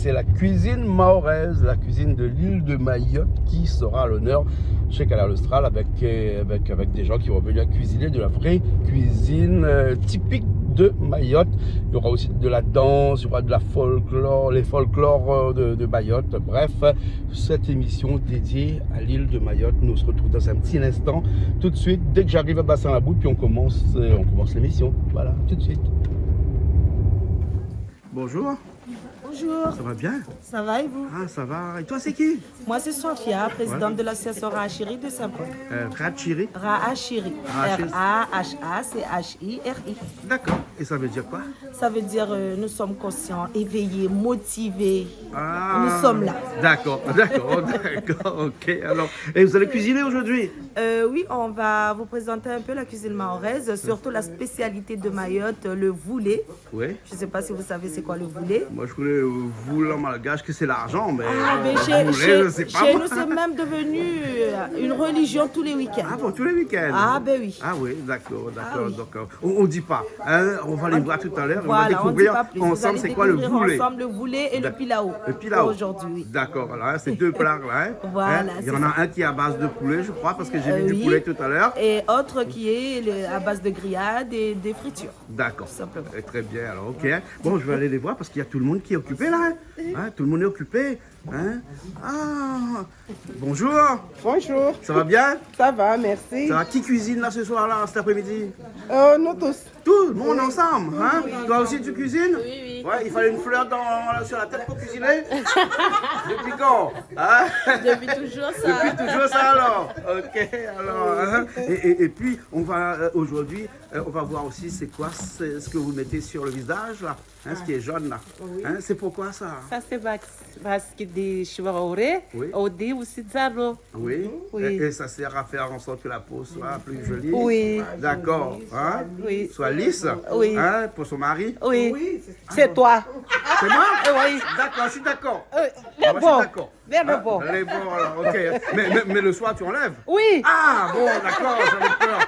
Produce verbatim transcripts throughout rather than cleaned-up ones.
C'est la cuisine mahoraise, la cuisine de l'île de Mayotte qui sera à l'honneur chez Kanal Austral avec, euh, avec, avec des gens qui vont venir cuisiner de la vraie cuisine, euh, typique de Mayotte. Il y aura aussi de la danse, il y aura de la folklore, les folklores, euh, de, de Mayotte. Bref, cette émission dédiée à l'île de Mayotte. Nous, on se retrouve dans un petit instant, tout de suite, dès que j'arrive à Bassin Labou, puis on commence, euh, on commence l'émission. Voilà, tout de suite. Bonjour. Bonjour. Ça va bien ? Ça va et vous ? Ah, ça va. Et toi, c'est qui ? Moi, c'est Sofia, présidente de l'association Rahachiri de Saint-Paul. Euh, Rahachiri ? Rahachiri. Rahachiri. R A H A C H I R I. D'accord. Et ça veut dire quoi ? Ça veut dire, euh, nous sommes conscients, éveillés, motivés. Ah. Nous sommes là. D'accord, d'accord, d'accord, ok. Alors, et vous allez cuisiner aujourd'hui ? Euh, oui, on va vous présenter un peu la cuisine mahoraise, surtout la spécialité de Mayotte, le voulé. Oui. Je sais pas si vous savez c'est quoi le voulé. Moi, je connais, euh, voulé en malgache, que c'est l'argent, mais, ah, euh, ben, chez, voulé, chez, je sais pas, chez moi. Nous, c'est même devenu, euh, une religion tous les week-ends. Ah bon, tous les week-ends ? Ah, ben oui. Ah oui, d'accord, d'accord, ah oui, d'accord. On, on dit pas, hein, on va aller voir tout à l'heure, on va découvrir ensemble c'est quoi le voulé. Voilà, on dit pas plus. Vous allez découvrir ensemble le voulé et le pilao. D'ac-, le pilao. Aujourd'hui, oui. D'accord, voilà, hein, c'est deux plats là, hein. Voilà, c'est ça. Hein, il y en a un qui est à base de poulet, je crois, parce que j'ai vu du poulet tout à l'heure. Euh, oui. Et autre qui est le, à base de grillade et des fritures. D'accord. Tout simplement. Eh, très bien, alors, ok. Bon, je vais aller les voir parce qu'il y a tout le monde qui est occupé là, hein. Hein, tout le monde est occupé, hein. Ah, bonjour. Bonjour. Ça va bien ? Ça va, merci. Ça va ? Qui cuisine là ce soir là, cet après-midi ? Euh, nous tous. Tout le monde ensemble, hein ? Oui. Toi aussi tu cuisines ? Oui, oui. Ouais, il fallait une fleur dans, sur la tête pour cuisiner ? Depuis quand ? Hein ? Depuis toujours ça. Depuis toujours ça alors. Ok, alors, hein ? Et, et, et puis, on va, euh, aujourd'hui, euh, on va voir aussi c'est quoi, c'est ce que vous mettez sur le visage là, hein, ce qui est jaune là. Oui. Hein, c'est pourquoi ça ? Ça, c'est parce, parce que des cheveux roulés, oui, on dit aussi zalo. Oui. Oui. Et, et ça sert à faire en sorte que la peau soit plus jolie. Oui. D'accord. Hein ? Oui. Soit lisse. Oui. Hein, pour son mari. Oui. Oui, c'est ça. C'est toi. C'est moi ? Euh, oui. D'accord, je suis d'accord. Euh, moi, je suis d'accord. Hein ? Lé bon, alors, ok. Mais, mais, mais le soir, tu enlèves ? Oui. Ah, bon, d'accord, j'avais peur.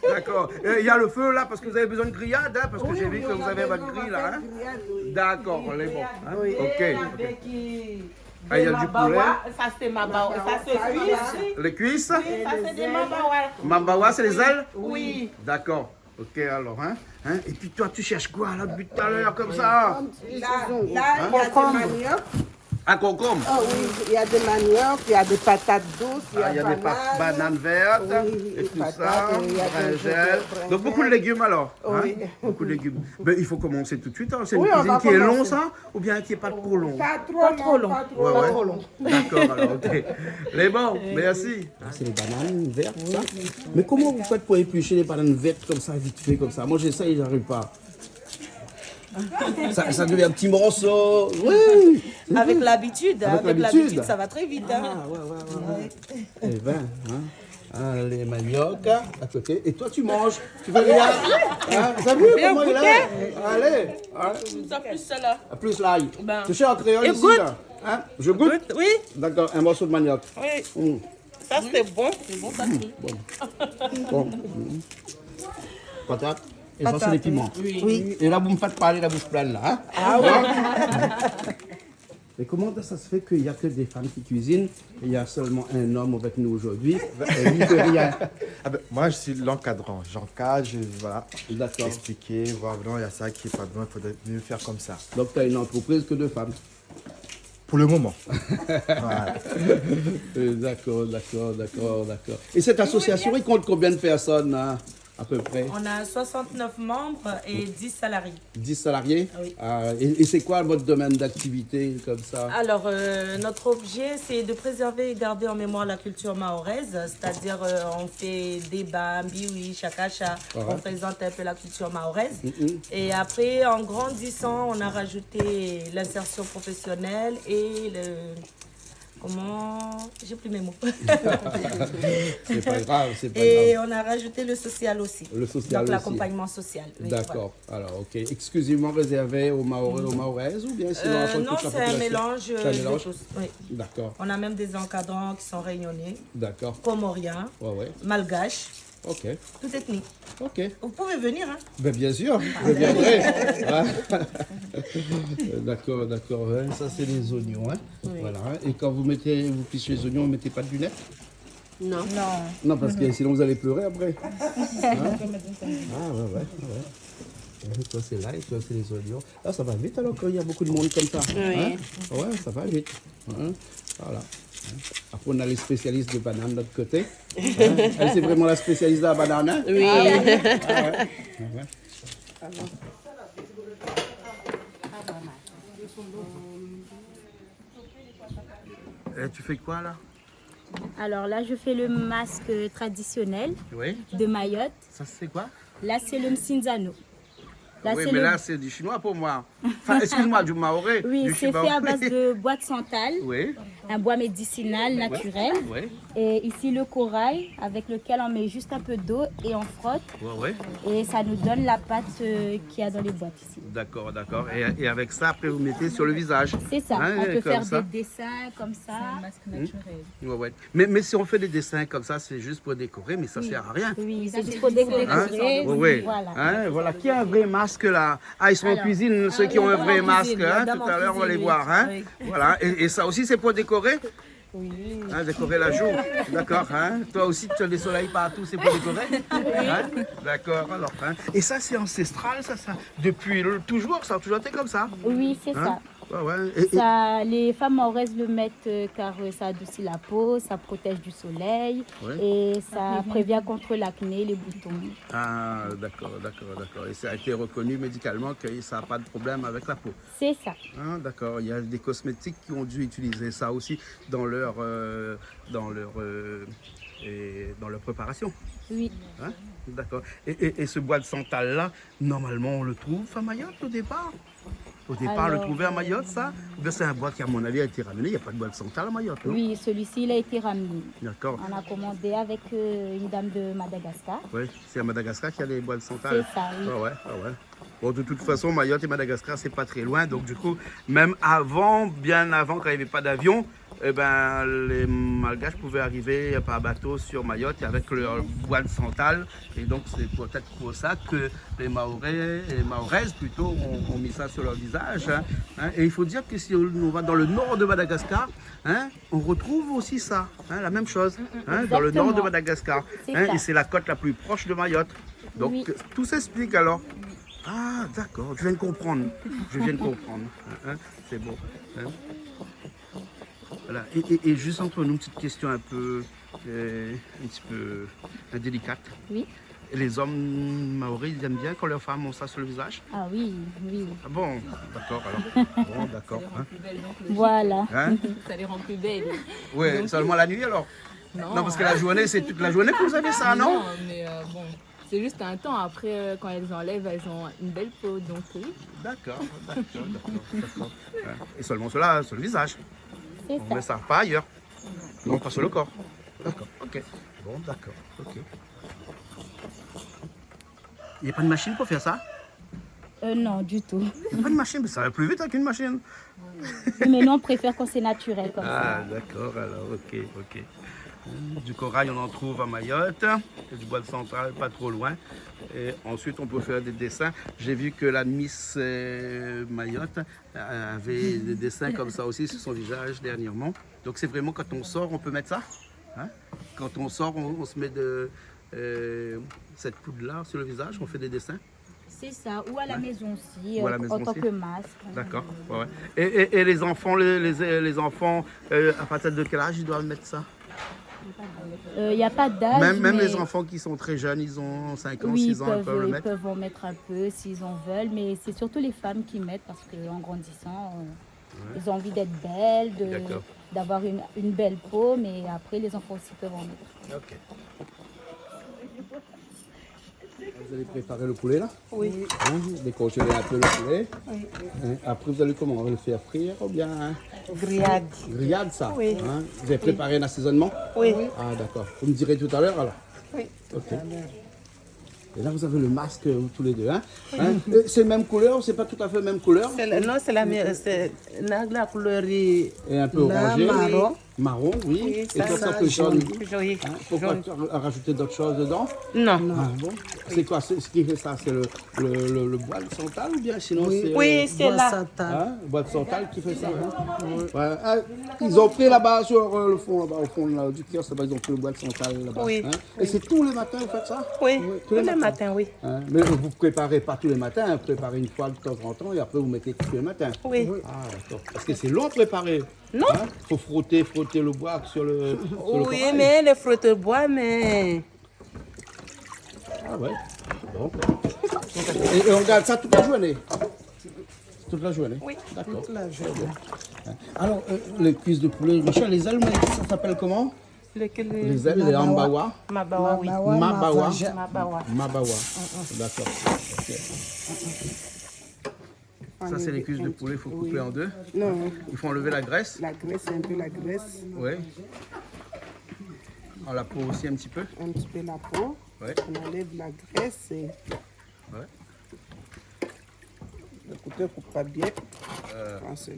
D'accord. Et il y a le feu là, parce que vous avez besoin de grillade, hein, parce que j'ai vu que vous avez votre grille là, hein. Oui, on va faire grillade, oui. D'accord, lé bon, hein. Oui. Ok, ok. Avec, euh, ah, il y a du poulet. Des mambawa, ça c'est mambawa, ça c'est cuisse. Les cuisses ? Oui, ça c'est des mambawa. Mambawa, c'est les ailes ? Oui. D'accord. Ok, alors, hein, hein, et puis toi, tu cherches quoi, là, depuis tout à l'heure, comme ça ? Là, là, il y a des maniocs. Un concombre ? Ah oui, il y a des maniocs, il y a des patates douces, il y a des pa-, bananes vertes, oui, et tout ça, patates, il y a des brinjelles. Donc, beaucoup de légumes, alors, hein ? Oui. Beaucoup de légumes. Ben, il faut commencer tout de suite, hein. C'est une cuisine qui est longue, ça ? Ou bien qui est pas trop long ? Pas trop long, pas trop long. Ouais, ouais. Pas trop long. D'accord, alors, ok. Lé bon, merci. Ah, c'est les bananes vertes, ça ? Oui. Mais comment vous faites pour éplucher les bananes vertes comme ça, vite fait, comme ça ? Moi, j'essaye, j'arrive pas. Ça, ça devient un petit morceau. Oui, c'est vrai. Avec l'habitude, avec l'habitude, ça va très vite, hein. Ah, ouais, ouais, ouais, ouais. Eh ben, hein. Ah, les maniocs à côté. Et toi, tu manges. Tu veux rien ? Hein ? T'as vu comment il est ? Allez, hein ? Ça, plus ça, là. Plus l'ail. Ben. Tu sais, en créole, ici, là. Hein ? Je goûte ? Goûte, oui. D'accord, un morceau de manioc. Oui. Mm. Ça, c'est bon. C'est bon, ça, c'est bon. Bon. Mm. Patate. Et ça, c'est les piments. Oui. Et là, vous me faites parler la bouche pleine, là, hein ? Ah ouais. Et comment ça se fait qu'il y a que des femmes qui cuisinent et il y a seulement un homme avec nous aujourd'hui et lui, il fait rien ? Ah ben, moi, je suis l'encadrant. J'encadre, je, voilà. D'accord. Expliquer, voir, non, il y a ça qui est pas bon, il faudrait mieux faire comme ça. Donc, t'as une entreprise que de femmes ? Pour le moment. Voilà. Euh, d'accord, d'accord, d'accord, d'accord. Et cette association, elle compte combien de personnes, hein, à peu près ? On a soixante-neuf membres et dix salariés. Dix salariés ? Ah oui. Euh, et, et c'est quoi votre domaine d'activité comme ça ? Alors, euh, notre objet, c'est de préserver et garder en mémoire la culture mahoraise, c'est-à-dire, euh, on fait débat, mbiwi, shakasha, on présente un peu la culture mahoraise. Mm, mm. Et après, en grandissant, on a rajouté l'insertion professionnelle et le, comment, j'ai plus mes mots. C'est pas grave, c'est pas grave. Et on a rajouté le social aussi. Le social aussi. Donc l'accompagnement social. Oui, voilà. D'accord. Alors, ok. Exclusivement réservé aux Mahorais, aux Mahoraises ou bien sinon à toute la population ? Euh, non, c'est un mélange, euh, de tous. C'est un mélange ? Oui. D'accord. On a même des encadrants qui sont réunionnais, comoriens, malgaches. Ouais, ouais. Ok. Toute ethnie. Ok. Vous pouvez venir, hein. Ben, bien sûr, je viendrai. Ah. D'accord, d'accord, ouais. Ça, c'est les oignons, hein. Oui. Voilà, hein. Et quand vous mettez, vous pichez les oignons, vous mettez pas de lunettes ? Non. Non. Non, parce que sinon, vous allez pleurer après. Hein ? Ah, ouais, ouais, ouais. Euh, toi, c'est l'ail, toi, c'est les oignons. Ah, ça va vite alors quand il y a beaucoup de monde comme ça. Oui. Hein ? Ouais, ça va vite. Hein ? Voilà. Après, on a les spécialistes de banane de l'autre côté. Hein ? Elle, c'est vraiment la spécialiste de la banane, hein ? Oui. Ah ouais. Ah ouais. Ah ouais. Et tu fais quoi là ? Alors là, je fais le masque traditionnel, oui, de Mayotte. Ça, c'est quoi ? Là, c'est le msinzano. Là, oui, c'est mais le là, c'est du chinois pour moi. Enfin, excuse-moi, du maoré, oui, du chinois. C'est fait à base de bois de santal, oui, un bois médicinal, oui, naturel. Oui. Et ici, le corail, avec lequel on met juste un peu d'eau et on frotte. Ouais, ouais. Et ça nous donne la pâte, euh, qu'il y a dans les boîtes ici. D'accord, d'accord. Et, et avec ça, après, vous mettez sur le visage. C'est ça. Hein, on peut faire des dessins comme ça. C'est un masque naturel. Hmm. Ouais, ouais. Mais, mais si on fait des dessins comme ça, c'est juste pour décorer, mais ça sert à rien. Oui, c'est juste pour décorer. Hein ? Ouais, ouais. Voilà. Hein, voilà. Qui a un vrai masque là ? Ah, ils sont en cuisine, ceux qui ont un vrai masque, hein, tout à l'heure, on va les voir, hein. Oui. Voilà. Et, et ça aussi, c'est pour décorer ? Oui. Hein, décorer la joue. D'accord, hein. Toi aussi, tu as des soleils partout, c'est pour décorer ? Hein ? D'accord, alors, hein. Et ça, c'est ancestral, ça, ça. Depuis le, toujours, ça a toujours été comme ça. Oui, c'est ça. Ouais, ouais. Et, et ça, les femmes mahorais le mettent, euh, car, euh, ça adoucit la peau, ça protège du soleil et ça prévient contre l'acné, les boutons. Ah, d'accord, d'accord, d'accord. Et ça a été reconnu médicalement que ça n'a pas de problème avec la peau. C'est ça. Hein, d'accord. Il y a des cosmétiques qui ont dû utiliser ça aussi dans leur, euh, dans leur, euh, et dans leur préparation. Oui. Hein ? D'accord. Et, et, et ce bois de santal-là, normalement, on le trouve à Mayotte au départ ? Au départ, on le trouvait à Mayotte, ça ? Ou bien c'est un bois qui, à mon avis, a été ramené. Il n'y a pas de bois de santal à Mayotte, non ? Oui, celui-ci, il a été ramené. D'accord. On a commandé avec, euh, une dame de Madagascar. Oui, c'est à Madagascar qu'il y a les bois de santal. C'est ça, oui. Ah ouais, ah ouais. Bon, de toute façon, Mayotte et Madagascar, c'est pas très loin. Donc, du coup, même avant, bien avant, quand il y avait pas d'avion, eh ben, les Malgaches pouvaient arriver par bateau sur Mayotte avec leur bois de santal. Et donc, c'est peut-être pour ça que les Mahorais, les Mahoraises plutôt, ont, ont mis ça sur leur visage, hein. Hein, et il faut dire que si on va dans le nord de Madagascar, hein, on retrouve aussi ça, hein, la même chose, hein, dans le nord de Madagascar. Exactement. C'est ça. Et c'est la côte la plus proche de Mayotte. Donc, tout s'explique alors. Ah, d'accord, je viens de comprendre. Je viens de comprendre. Hein, hein, c'est bon. Hein. Voilà. Et, et, et juste entre nous, une petite question un peu, euh, un petit peu indélicate. Oui. Et les hommes mahorais, ils aiment bien quand leurs femmes ont ça sur le visage ? Ah oui, oui. Ah bon, d'accord alors. Bon, d'accord, hein. Voilà. Hein ? Ça les rend plus belles. Ouais, donc, seulement la nuit alors ? Non. Non, parce que la journée, c'est toute la journée que vous avez ça, non ? Non, mais, euh, bon, c'est juste un temps. Après, euh, quand elles enlèvent, elles ont une belle peau, donc oui. D'accord, d'accord, d'accord, d'accord. Hein. Et seulement cela, sur le visage. C'est ça. On met ça pas ailleurs. Non, pas sur le corps. D'accord, ok. Bon, d'accord, ok. Il n'y a pas de machine pour faire ça ? Euh, non, du tout. Il n'y a pas de machine, mais ça va plus vite avec une machine. Oui, mais nous, on préfère quand c'est naturel comme ça. Ah, d'accord, alors, ok, ok. Du corail, on en trouve à Mayotte, et du bois de santal, pas trop loin. Et ensuite, on peut faire des dessins. J'ai vu que la Miss, euh, Mayotte, euh, avait des dessins comme ça aussi sur son visage dernièrement. Donc, c'est vraiment quand on sort, on peut mettre ça, hein ? Quand on sort, on, on se met de, euh, cette poudre-là sur le visage, on fait des dessins. C'est ça, ou à la maison aussi, en tant que masque. D'accord, ouais, ouais. Et, et, et les enfants, les, les, les enfants, euh, à partir de quel âge ils doivent mettre ça ? Euh, il n'y a pas d'âge, même, même les enfants qui sont très jeunes, ils ont cinq ans, six ans, ils peuvent le mettre. Oui, ils peuvent, ils peuvent en mettre un peu s'ils en veulent, mais c'est surtout les femmes qui mettent parce qu'en grandissant, euh, elles ont envie d'être belles, de, d'avoir une, une belle peau, mais après, les enfants aussi peuvent en mettre. Ok. Vous allez préparer le poulet, là ? Oui. Hein, décongeler un peu le poulet. Oui. Hein, après, vous allez comment ? Vous allez le faire frire ou bien, hein ? Grillade. Grillade, ça, hein ? Oui. Vous avez préparé un assaisonnement ? Oui. Ah, d'accord. Vous me direz tout à l'heure, alors ? Oui. Ok. Et là, vous avez le masque, euh, tous les deux, hein ? Hein ? Euh, c'est même couleur, c'est pas tout à fait même couleur ? C'est la, non, c'est la mé-, c'est la, la couleur est un peu orangée. Marron. Marron, oui. Oui, sa, sa, sa, sa, fé jaune. Jaune. Hein, pourquoi tu as rajouté d'autres choses dedans ? Non. Ah bon ? C'est quoi ? C'est, ce qui fait ça, c'est le, le, le, le bois de santal ou bien sinon c'est, euh, c'est bois de santal. Oui, c'est là. Hein ? Le bois de santal qui fait ça, hein ? Oui. Ouais. Ah, ils ont pris là-bas sur, euh, le fond, là-bas, au fond, là, du kiosque, là-bas, ils ont pris le bois de santal, là-bas, hein ? Oui. Et c'est tous les matins, vous faites ça ? Oui, tous les matins, oui. Hein ? Mais vous préparez pas tous les matins, hein, vous préparez une fois de temps en temps et après, vous mettez tous les matins. Oui. Ah, d'accord. Parce que c'est long à préparer. Non. Hein ? Faut frotter, frotter le bois sur le, sur le corail. Oui, mais le frotter le bois, mais... Ah ouais. Bon. Et, et on garde ça toute la journée ? Toute la journée ? Oui. D'accord. Toute la journée. Très bien. Hein ? Alors, euh, les cuisses de poulet, Richard, les ailes, mais ça s'appelle comment ? Lesquelles ? Les ailes, les mabawa. Mabawa, oui. Mabawa, mabawa. Mabawa. Mabawa. D'accord. Ok. Ça, c'est les cuisses de poulet, il faut couper en deux. Non. Il faut enlever la graisse. La graisse, un peu la graisse. Oui. On la peau aussi un petit peu. Un petit peu la peau. Ouais. On enlève la graisse et... Ouais. Le couteau coupe pas bien. Euh. Français.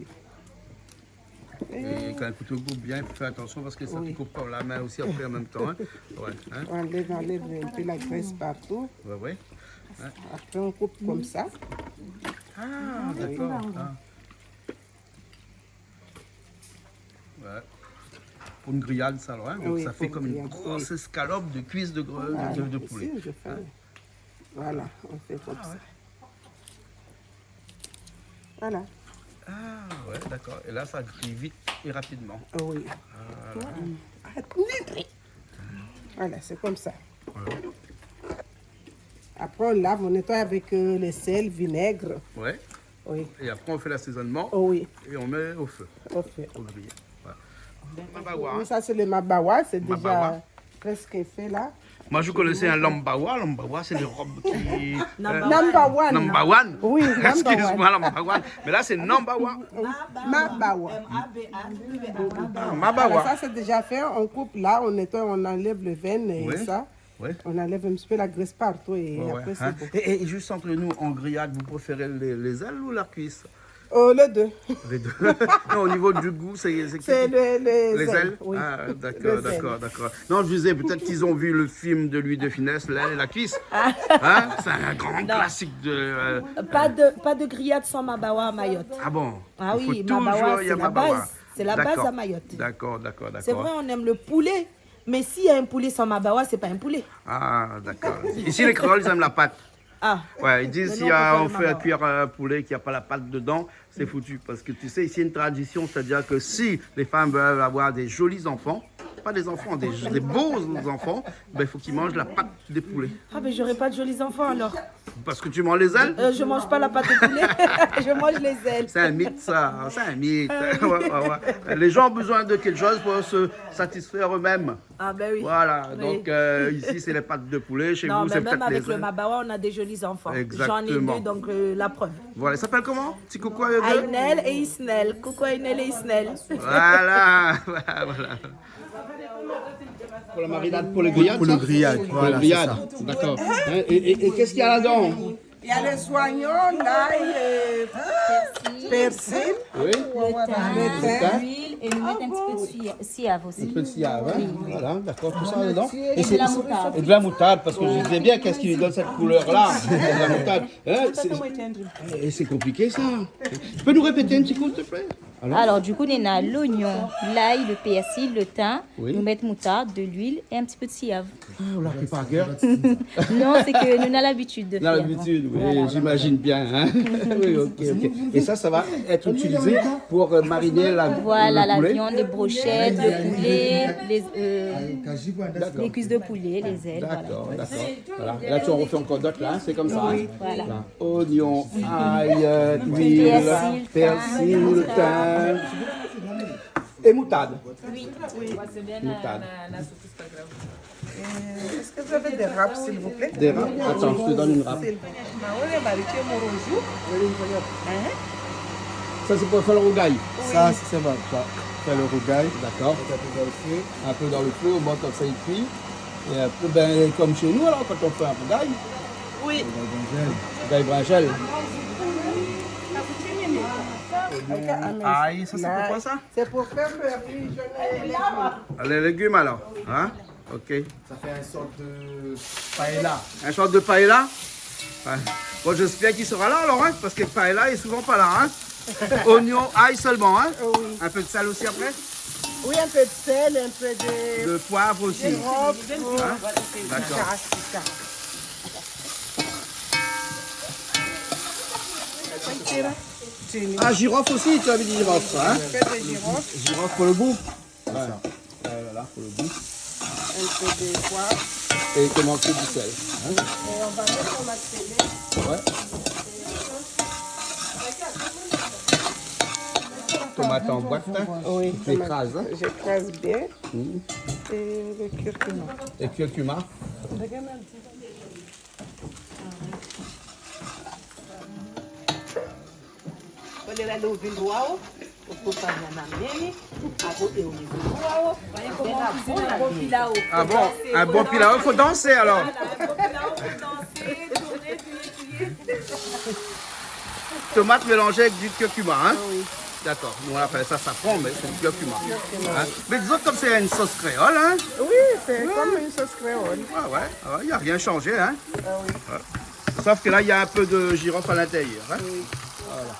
Et quand le couteau coupe bien, il faut faire attention parce que ça te coupe la main aussi après en même temps, hein. Oui. Ouais, hein. On enlève, enlève un peu la graisse partout. Ouais, ouais. Hein. Après, on coupe comme ça. Ah, d'accord. Ah. Ouais. Pour une grillade, ça, alors, hein. Donc, oui, ça fait comme une grosse escalope de cuisse de gre-, de, de poulet. Voilà, ici, je fais. Hein. Voilà, on fait comme ça. Ah ouais. Voilà. Ah ouais, d'accord. Et là, ça grille vite et rapidement. Oui. Voilà. Voilà, c'est comme ça. Voilà. Après, on lave, on nettoie avec, euh, le sel, vinaigre. Ouais. Oui. Et après, on fait l'assaisonnement. Oh oui. Et on met au feu. Au feu. Au grillé. Voilà. Mabawa. Oui, ça, c'est le mabawa, c'est déjà presque fait, là. Moi, je connaissais un lambawa. Lambawa, c'est les robes qui, euh, number one. Number one. Oui, number one. Excuse-moi, number one. Mais là, c'est numbawa. Mabawa. M A B A W A. Ah, mabawa. Voilà, ça, c'est déjà fait. On coupe là, on nettoie, on enlève le veine et ça. Ouais. On enlève un petit peu la graisse partout et après, c'est bon. Hein. Et, et juste entre nous, en grillade, vous préférez les, les ailes ou la cuisse ? Oh, les deux. Les deux. Non, au niveau du goût, c'est, c'est... C'est le, les ailes, oui. Les ailes ? Ah, d'accord, d'accord, d'accord. Non, je disais, peut-être qu'ils ont vu le film de Louis de Funès, L'aile et la cuisse. Ah. Hein ? C'est un grand classique de, euh... Non. Pas de, pas de grillade sans mabawa à Mayotte. Ah bon ? Ah oui, mabawa, c'est la base. Il faut toujours, il y a mabawa. C'est la base à Mayotte. D'accord, d'accord, d'accord. C'est vrai, on aime le poulet. Mais s'il y a un poulet sans mabawa, c'est pas un poulet. Ah, d'accord. Ici, les Créoles, ils aiment la pâte. Ah. Ouais, ils disent, si on fait cuire un poulet qui a pas la pâte dedans, c'est foutu. Parce que tu sais, ici, une tradition, c'est-à-dire que si les femmes veulent avoir des jolis enfants, pas des enfants, des, des beaux enfants, ben, il faut qu'ils mangent la pâte des poulets. Ah, ben, j'aurai pas de jolis enfants, alors. Parce que tu manges les ailes ? Euh, je mange pas la pâte de poulet. Je mange les ailes. C'est un mythe, ça. C'est un mythe. Ah oui. Ouais, ouais, ouais. Les gens ont besoin de quelque chose pour se satisfaire eux-mêmes. Ah ben oui. Voilà. Oui. Donc, euh, ici, c'est les pattes de poulet. Chez vous, c'est peut-être les ailes. Non, mais même avec le mabawa, on a des jolis enfants. Exactement. J'en ai deux, donc, euh, la preuve. Voilà. Ils s'appellent comment ? Petit coucou à eux deux. Ainel et Isnel. Coucou Ainel et Isnel. Voilà. Voilà, voilà. Pour la marinade, pour le grillade, ça ? Pour le grillade, voilà, c'est ça. Pour le grillade, d'accord. Hein, et, et, et qu'est-ce qu'il y a là-dedans ? Il y a les oignons, l'ail, euh, persil. Oui. Le thym, l'huile et nous mettre un petit peu de suya-, siav aussi. Un peu de siav, hein ? Oui, oui. Voilà, d'accord, tout ça dedans. Et de la moutarde. Et de la moutarde, parce que je disais bien, qu'est-ce qui lui donne cette couleur-là ? De la moutarde. Hein, c'est, et c'est compliqué, ça. Tu peux nous répéter un petit coup, s'il te plaît ? Alors, du coup, néna l'oignon, l'ail, le persil, le thym, nou mèt moutarde, de l'huile et un petit peu de siav. Ah, ou la fé pa gèr ? Non, sé ke nou na labitid de fèr. Labitid, oui, j'imagine bien, hein. Oui, ok, ok. Et ça, ça va être utilisé pour, euh, mariner la, le poulet ? Voilà, la viande, les brochettes, le poulet, les, euh, les cuisses de poulet, les ailes, voilà. D'accord, d'accord. Voilà. Et là, tu en refais encore d'autres, là, hein, c'est comme ça, hein ? Oui, voilà. Voilà. Oignon, ail, euh, huile, persil, thym. Et moutarde. Oui. Moutarde. Euh, est-ce que vous avez des râpes, s'il vous plaît ? Des râpes ? Attends, je te donne une râpe. S'il vous plaît. Hein ? Ça, c'est pour faire le rougail. Oui. Ça, c'est bon, ça. Faire le rougail. D'accord. Mettre un peu dans le feu. Un peu dans le feu, au moins comme ça, il cuit. Et après, ben, comme chez nous, alors, quand on fait un rougail, oui, rougail brinjèl. Rougail brinjèl. Oignon, ail, sa sé pou koi sa ? Sé pou fé fri lé légim. Lé légim alor, in ? Ok. Ça fait une sorte de paella. In sort de paella ? Ouais. Bon, j'espère qu'il sera là alors, hein, parce que paella est souvent pas là, hein. Oignon, ail seulement, hein. Oui. Un peu de sel aussi après ? Oui, un peu de sel, un peu de... De poivre aussi. Girofle. Hein ? D'accord. Ah, girofle aussi, tu avais dit girofle, ça, hein ? Un peu de girofle. Girofle pour le goût. Ouais. Euh, là, pour le goût. Un peu de poivre. Et comment que du sel, hein ? Et on va mettre tomate pelée. Ouais. Tomate en boîte, hein ? Oui, tomate. Tu écrases, hein ? J'écrase bien. Mhm. Et le curcuma. Et curcuma. Ah bon, un bon pilao, faut danser alors. Tomate mélangée avec du curcuma, hein ? Ah oui. D'accord. Nous, on appelle ça safran, mais c'est du curcuma. Curcuma. Hein ? Mais disons, comme c'est une sauce créole, hein ? Oui, c'est comme une sauce créole. Ouais, ouais. Il n'y a rien changé, hein ? Ah oui. Ouais. Sauf que là, il y a un peu de girofle à l'intérieur, hein ? Oui. Voilà.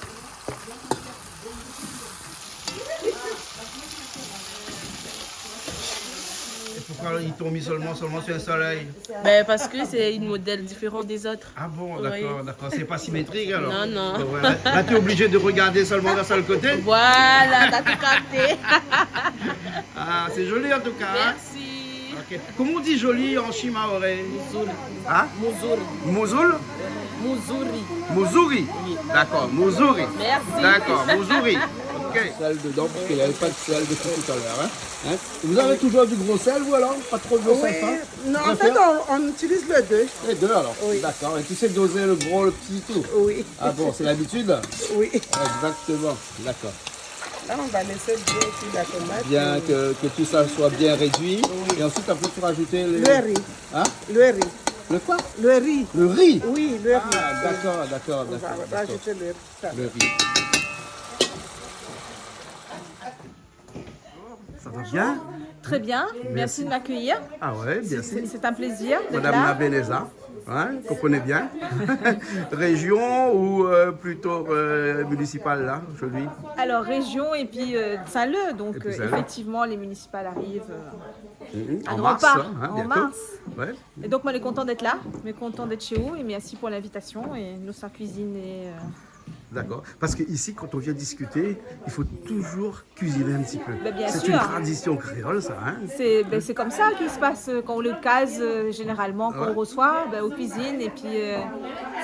Et pourquoi ils t'ont mis seulement, seulement sur un soleil ? Ben, parce que c'est une modèle différente des autres. Ah bon, d'accord, d'accord. C'est pas symétrique alors ? Non, non. Bon, voilà. Là, t'es obligé de regarder seulement d'un seul côté ? Voilà, t'as tout capté. Ah, c'est joli en tout cas, hein ? Merci. Ok. Comment on dit joli en shimaoré ? Muzuri. Hein ? Muzuri. Muzul ? Muzuri. Muzuri. Oui. D'accord, muzuri. Merci. D'accord, muzuri. Ok. Sel dedans, parce qu'il n'y avait pas de sel depuis tout à l'heure, hein. Hein ? Vous avez toujours du gros sel, vous, alors ? Pas trop de gros sel fin ? Oui. Non, en fait, on, on utilise les deux. Les deux, alors. Oui. D'accord. Et tu sais doser le gros, le petit, tout ? Oui. Ah bon, c'est l'habitude ? Oui. Exactement. D'accord. Là, on va laisser bien cuire la tomate. Bien que, que tout ça soit bien réduit. Oui. Et ensuite, après, tu rajoutes les... Le riz. Hein ? Le riz. Le quoi ? Le riz. Le riz ? Oui, le riz. Ah, d'accord, d'accord, d'accord. On va rajouter le riz. Le riz. Ça va bien ? Très bien, merci de m'accueillir. Ah ouais, bien sûr. C'est, c'est un plaisir d'être là. Madame Nabeneza, hein, qu'on connaît bien. Région ou, euh, plutôt, euh, municipale, là, aujourd'hui ? Alors, région et puis, euh, Saint-Leu, donc, euh, effectivement, les municipales arrivent, euh, à grands pas, hein, en mars. Ouais. Et donc, moi, je suis content d'être là, mais content d'être chez vous, et merci pour l'invitation, et nous, ça cuisine, et, euh, D'accord. Parce que ici, quand on vient discuter, il faut toujours cuisiner un petit peu. Ben, bien sûr. C'est une tradition créole, ça, hein ? C'est, ben, c'est comme ça qu'il se passe, euh, quand on le case, euh, généralement, quand on reçoit, ben, on cuisine, et puis, euh,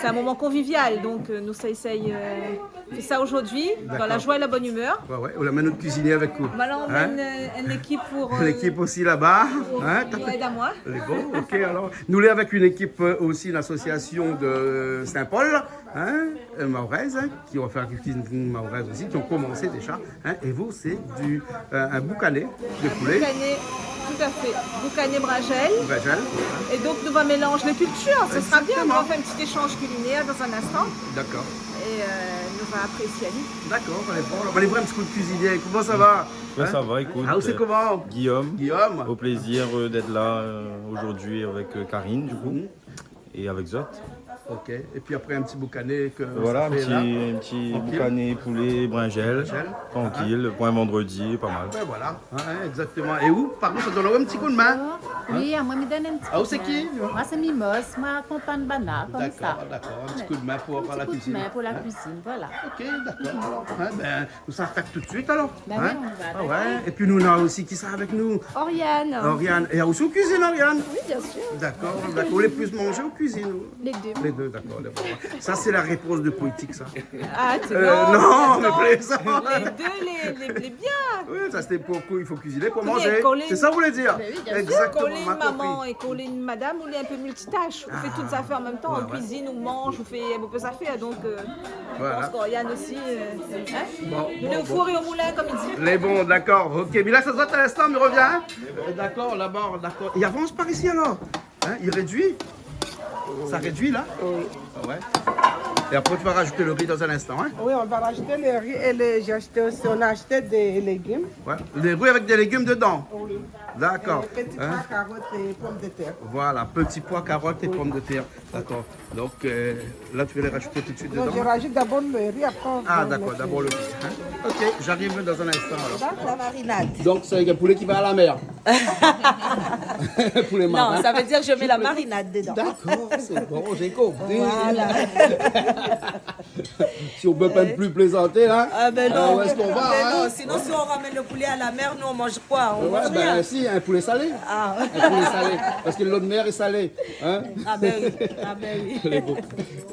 c'est un moment convivial. Donc, euh, nous, ça essaye, euh, fait ça aujourd'hui, dans la joie et la bonne humeur. D'accord. Ouais, ouais. On amène notre cuisinier avec nous. Voilà, on amène, euh, une équipe pour, euh, l'équipe aussi là-bas, hein ? Pour, pour aide à moi. Les bons, ok, alors. Nous, on est avec une équipe, euh, aussi, une association de Saint-Paul, hein, euh, mahoraise, hein, qui va faire cuisine mahoraise aussi, qui ont commencé déjà, hein, et vous, c'est du, euh, un boucané de poulet. Boucané, tout à fait. Boucané brinjèl. Brinjèl. Et donc, nous va mélanger les cultures. Ce sera bien. Exactement. On va faire un petit échange culinaire dans un instant. D'accord. Et, euh, nous va apprécier. D'accord, allez voir, allez voir un petit coup de cuisinier. Comment ça va ? Ben, ça va, écoute, euh, Guillaume. Ah, c'est comment ? Guillaume. Au plaisir, euh, d'être là, euh, aujourd'hui avec, euh, Karine, du coup. Mhm. Et avec zot. Ok. Et puis après, un petit boucané que ça fait là. Voilà, un petit, un petit boucané poulet, brinjèl, tranquille, pour un vendredi, pas mal. Ben voilà, hein, exactement. Et ou, par contre, ça donne un petit coup de main. Bonjour. Oui, amoin mi donn in ti koudmin. Ah, ou sé ki ? Moin sé Mimos, moin akonpagn banna, konmsa. D'accord, d'accord. Un petit coup de main pour la cuisine. Un petit coup de main pour la cuisine, voilà. Ok, d'accord. Alors, hein, ben, nou sa atak tout de suite alors. Ben oui, on va attaquer. Ah ouais. Et puis nou néna aussi kisa avec nous ? Oriane. Oriane. Et ou osi ou kuizine, Oriane ? Oui, bien sûr. D'accord, d'accord. Ou lé plus manzé ou kuizine, ou ? Les deux. Les deux, d'accord, d'accord. Ça, c'est la réponse de politique, ça. Ah, non, non, mais pas ça. Les deux, les, les, les bien. Oui, ça, c'était pour, il faut cuisiner pour manger. C'est ça, vous voulez dire ? Ben oui, bien sûr. Exactement, on a compris. Kan ou lé maman é kan ou lé madam, ou lé in pé multitâche. Ou fé tout zafèr an mèm tan. Ah, ouais, ouais. Ou kuizine, ou manz, ou fé in pé zafèr. Donc, euh, Voilà. Je pense qu'Oriane aussi, euh, hein ? Bon, bon, bon. Lé o four é o moulin, comme il dit. Lé bon, d'accord. Ok, mé la, sa sort a linstan, mé revien, hein ? Euh, d'accord, là-bas, d'accord. I avans par isi, alors ? Hein, i rédui ? Sa rédui, la ? Oui. Ah ouais. Et après, tu vas rajouter le riz dans un instant, hein ? Oui, on va rajouter le riz et les, j'ai acheté aussi, on a acheté des légumes. Ouais. Le riz avec des légumes dedans ? Oui. D'accord. Et petits pois, carottes et pommes de terre. Voilà, petits pois, carottes et pommes de terre. D'accord. Donc, euh, là, tu vas les rajouter tout de suite dedans ? Non, je rajoute d'abord le riz, après on va mettre... Ah, d'accord, d'abord le riz, hein. Ok, j'arrive dans un instant, alors. D'accord. La marinade. Donc, c'est le poulet qui va à la mer. Poulet marin. Non, ça veut dire que je mets la marinade dedans. D'accord, c'est bon, j'ai compris. Voilà. Si on peut pas plus plaisanter, là, ah, ben non, où est-ce qu'on va, hein ? Sinon, si on ramène le poulet à la mer, nous, on mange quoi ? On mange rien. Ouais, ben, si, un poulet salé. Ah. Un poulet salé. Parce que l'eau de mer est salée, hein ? Ah ben oui. Ah ben oui. Lé bon.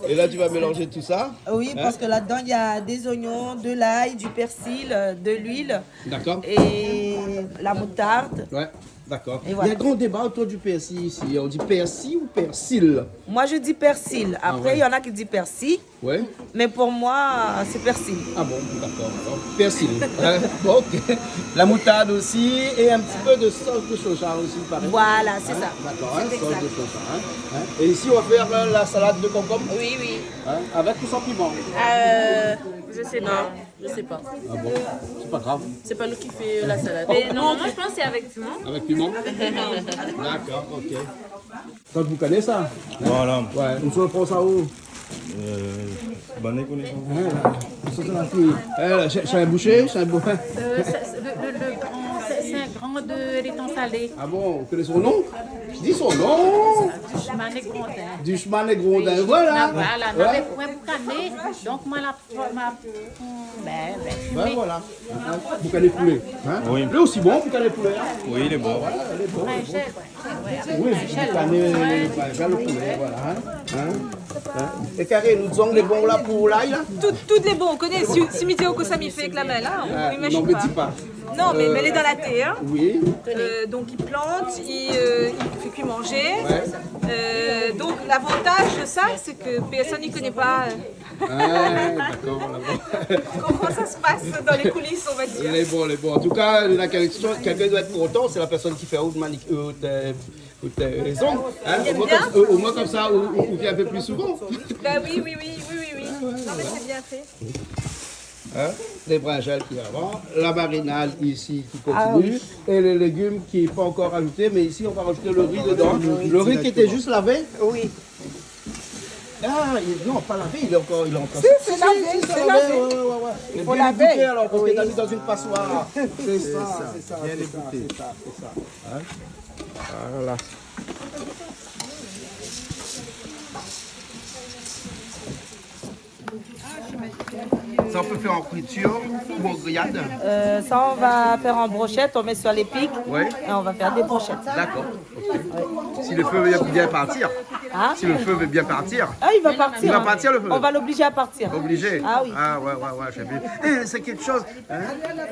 Et là, tu vas mélanger tout ça, hein ? Oui, parce que là-dedans, il y a des oignons, de l'ail, du persil, euh, de l'huile. D'accord. Et la moutarde. Ouais, d'accord. Et voilà. Il y a grand débat autour du persil ici. On dit persil ou persil ? Moi, je dis persil. Ah ouais. Après, il y en a qui disent persil. Ouais. Mais pour moi, c'est persil. Ah bon, d'accord. Alors, persil. Hein ? Bon, ok. La moutarde aussi et un petit peu de sauce de soja aussi, il paraît. Voilà, c'est ça. Hein ? D'accord, hein, sauce de soja, hein. Hein ? Et ici, on va faire, euh, la salade de concombre. Oui, oui. Hein ? Avec ou sans piment ? Euh, je sais pas. Je sais pas. Ah bon ? C'est pas grave. C'est pas nous qui fait la salade. Mais normalement, je pense que c'est avec piment. Avec piment ? D'accord, ok. Kan ou koné sa ? Voilà. Ouais, ou sa pran sa ou ? Euh, bann koné sa. Ouais, la. Sa, sé la fi. Eh, sé, sé in boushé, sé in bou-, euh, c'est, c'est le, le, le grand, c'est, c'est un grand de l'étang salé. Ah bon, ou koné son nom ? Di son nom. Dushman et Grondin. Dushman et Grondin, voilà. Ah, voilà. Ouais. Navé poin boukané, donk moin la Ben, ben, voilà. Hein, boukané poulé, hein ? Oui. Lé osi bon, boukané poulé, hein ? Oui, il est bon. Voilà, il est bon, il est bon. Oui, boukané, brinzèl, le poulet, voilà, hein ? Hein ? Et Karine, nou di zot lé bon la pou lay la ? Tout, tout lé bon. Ou koné, si, si mi di aou kosa mi fé avèk la min la, ou imazine pa. Ah, non, mais dis pas. Non, mais, euh, mets-les dans la terre. Oui. Euh, donc, il plante, il, euh, il fait cuire manger. Ouais. Euh, donc, l'avantage de ça, c'est que personne n'y connaît pas, euh, Ah, d'accord, d'accord. Comment ça se passe dans les coulisses, on va dire. Lé bon, lé bon. En tout cas, la question, quelqu'un doit être content, c'est la personne qui fait out mani-, euh, out, euh, out, euh, les ongles, hein. Au moins comme, euh, au moins comme ça, ou, ou, ou vien in pé pli souvan. Bah oui, oui, oui, oui, oui, oui. Ah, ouais, ouais. Non, mais c'est bien fait. Hein ? Les brinzèl ki avanc, la marinade ici qui continue, ah oui, et les légumes qui est pas encore ajouté, mais ici on va rajouter le riz dedans. Ah oui, oui. Le riz qui était juste lavé. Oui. Ah, il, non, pas lavé, il est encore, il est encore... Si, c'est lavé, c'est lavé. Ouais, ouais, ouais, ouais. Il faut laver. Mais bien ébouillé, alors, parce que t'as mis dans une passoire. Oui. C'est ça, c'est ça, bien ébouillé, c'est ça, c'est ça. Hein ? Voilà. Ça, on peut faire en friture ou en grillade ? Euh, ça, on va faire en brochette, on met sur les pics, ouais, et on va faire des brochettes. D'accord. Si le feu veut bien partir. Hein ? Si le feu veut bien partir. Ah, il va partir, hein. Il va partir, le feu. On va l'obliger à partir. Obligé ? Ah oui. Ah, ouais, ouais, ouais, j'ai vu. Eh, c'est quelque chose, hein ?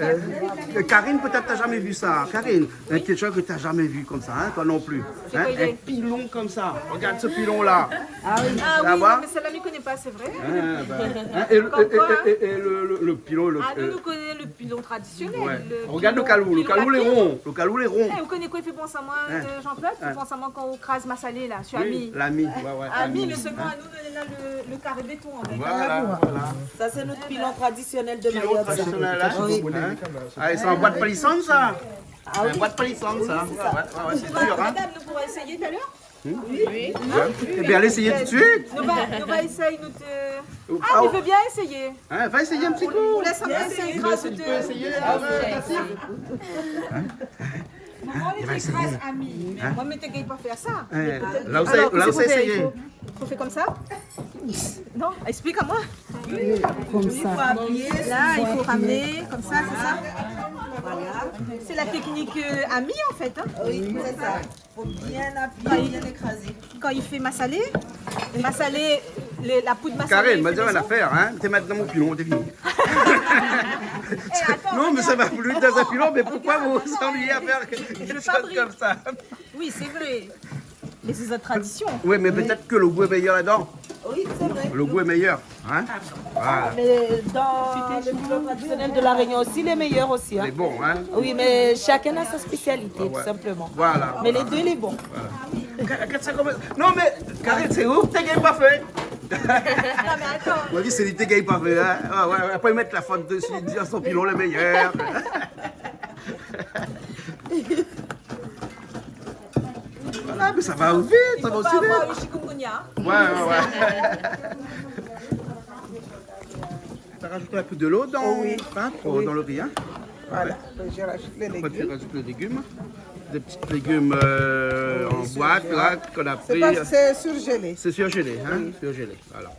Euh, Karine, peut-être t'as jamais vu ça. Karine, hein, quelque chose que t'as jamais vu comme ça, hein, toi non plus. Hein ? Un pilon comme ça. Regarde ce pilon-là. Ah oui. Ah oui, non, mais celle-là, je connais pas, c'est vrai. Hein, bah, hein, et le, et, et, et, et le, le, le pilon, le, ah, nou, euh, nou koné le pilon tradisionèl. Ouais. Regarde le pilon, le pilon papier. Le kalou, le kalou lé ron. Le kalou lé ron. Eh, ou koné kosa i fé pans amoin, euh, Jean-Claude ? I fé pans amoin kan ou kraz masalé la, sur ami. Oui, l'ami, ouais, ouais, ami. Ami, mais seulement à nous, on a le, le carré béton avec. Voilà, voilà. Ça, c'est notre pilon traditionnel de Mayotte, ça. Pilon traditionnel, hein ? Oui. Ah, et c'est en bois de palissandre, ça ? Ah oui. En bois de palissandre, ça. Oui, c'est ça. Ouais, ouais, ouais, c'est dur, hein ? Madame, nous pourrons essayer tout à l'heure ? Hmm ? Oui. Hein ? Eh bien, allez essayer tout de suite. Nou va, nou va éséy nout, euh, ah, ah, mi vé bien éséyé. Hein, va essayer un petit coup. Ou lès amoin éséy kraz. Tu peux essayer, ah ouais, vas-y. Hein ? Maman, lé té kraz, ami. Hein ? Moin, mi té gingn pa fé sa. Hein, là où c'est, alors que là où c'est, c'est essayé. Fo, fo fé konmsa. Non, explique à moi. Comme ça. Là, il faut ramener comme ça, c'est ça ? Voilà. C'est la technique, euh, ami, en fait, hein ? Oui, c'est ça. Faut bien appuyer, bien écraser. Kan i fé masalé, masalé, le, la poud masalé, Karine, ma di aou in zafèr, hein. Té mèt dan mon pilon, té fini. Eh, attends, regarde. Non, mais ça va plus dans un pilon, mais pourquoi vous vous ennuyez à faire quelque chose comme ça ? Regarde. Je fabrique. Oui, c'est vrai. Mais c'est une tradition. Oui, mais peut-être que le goût est meilleur là-dedans. Oui, c'est vrai. Le goût est meilleur. Hein ? Voilà. Ah, mais dans le pilon traditionnel de La Réunion aussi, les meilleurs aussi, hein. Lé bon, hein ? Oui, mais chacun a sa spécialité, tout simplement. Ah ouais. Voilà, voilà. Mais les deux, lé bon. Voilà. Regarde, regarde ça comme... Non, mais Karine, c'est ouf, t'as gagné pas fait. Non, mé atann. Moin, sé li té gingn pa fé, in. Oué, oué, oué. Apré, i mèt la fot dési, i di, ah, son pilon lé méyèr. Voilà, mé sa va vit, sa va osi vit. Ou pé avoir le chikungunya. Oué, oué, oué. Ou rajout in pé dolo dan, pa tro, dan le ri, in. Oui. Voilà. Apré, mi rajout lé légim. Apré, ou rajout lé légim. Dé ti légim, euh, an boit, la, k'ou la pri. Sé pa, sé surgélé. Sé surgélé, in, surgélé, voilà.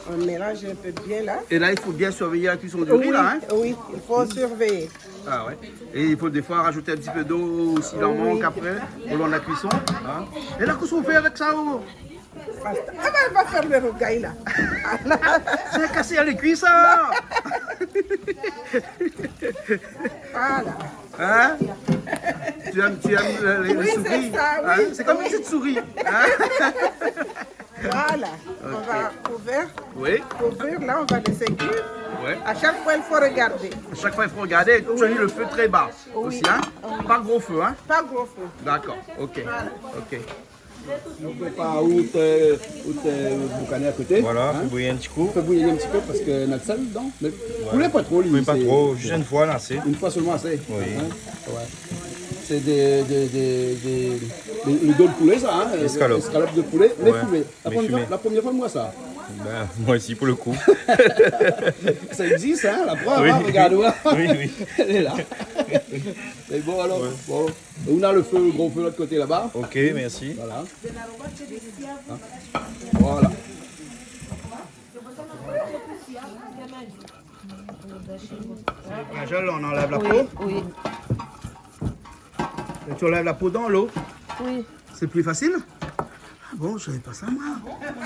On mélange un peu bien, là. É la, i fo bien survéyé la kuison du ri, la, in. Oui, il faut surveiller. Ah oué. É i fo défoi rajout in ti pé dolo si i mank apré, o lon la kuison, in. É la, kosa ou fé avèk sa, oh ? Ah ben, va fé le rougay, la. Sa i kas lé kui, sa. Voilà. In ? Tu aimes, tu aimes le, le, le sourire, hein ? Oui, c'est ça, oui. C'est comme une petite souris, hein ? Voilà. On va couvrir. Oui. Couvrir, là, on va laisser cuire. Ouais. À chaque fois, il faut regarder. À chaque fois, il faut regarder. Tu as mis le feu très bas aussi, hein ? Oui. Pas gros feu, hein ? Pas gros feu. D'accord, ok. Voilà. Ok. Donk, ou prépar out, euh, out, euh, boukané a koté. Voilà, hein ? Fé bouyir in ti kou. Fé bouyir in ti pé parske na d'sèl dedan. Mé bouyir pa tro, li, bouyir pa tro, zis in foi, la, asé. In foi solman, asé. Oui. Hein ? Ouais. Sé dé, dé, dé, dé, dé, dé do de poulé, sa, hein ? Eskalop. Eskalop de poulé, mé fimé. Ouais. Mé fimé. La promièr, la promièr foi mi voi sa. Ben, moin osi, pou le kou. Sa i égzis, hein, la prèv, hein, regard, ouais. Oui, oui. Lé la. Mé bon, alor, bon. Ou na le feu, gro feu, lot koté laba. Ok, mèrsi. Voilà. Hein ? Voilà. Brinzèl, on enlève la peau. Oui, oui. Et tu enlèves la peau dans l'eau. Oui. C'est plus facile ? Ah bon, je savais pas ça, moi.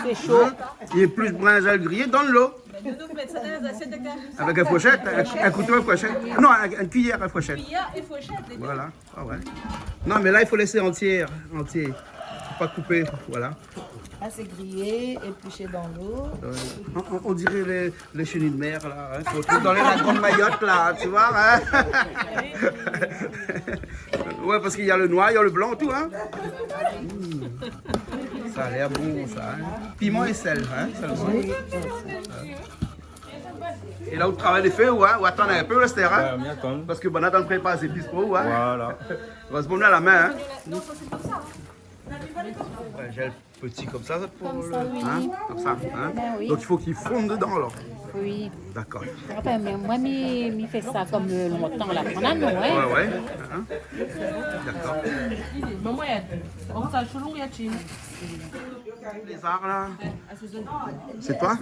C'est chaud. Hein ? Il y a plus de brinzèl grillé dans de l'eau. Ben, nous, nous mettons ça dans les assiettes de café. Avec une fourchette, un, un couteau, une fourchette. Non, un, une cuillère, une fourchette. Cuillère et fourchette, les deux. Voilà. Ah ouais. Non, mais là, il faut laisser entier, entier. Faut pas couper, voilà. Là, c'est grillé, épluché dans l'eau. Ouais. On, on, on dirait les, les chenilles de mer, là, hein, qu'on trouve dans les lagons de Mayotte, là, tu vois, hein. Ouais, parce qu'il y a le noir, il y a le blanc, tout, hein. Mmh. Ça a l'air bon, ça, hein. Piment et sel, hein, seulement. Oui. É la, out travay lé fé, ou, hein, ou atann in pé, la, astèr, hein ? Ouais, mi atann. Parske banna la prépar zépis pou ou, hein ? Voilà. Érèzman, nou na la min, hein ? Brinzèl pti konmsa, sa, pou le, hein ? Konmsa, oui. Ben oui. Donk, i fo li fonn dedan, alor ? Oui. Dakor. Anfin, mé moin, mi, mi fé sa konm, euh, lontan, la. Ou na, non, hein ? Ouais, ouais. Hein ? Dakor. Lézar, la. C'est toi ?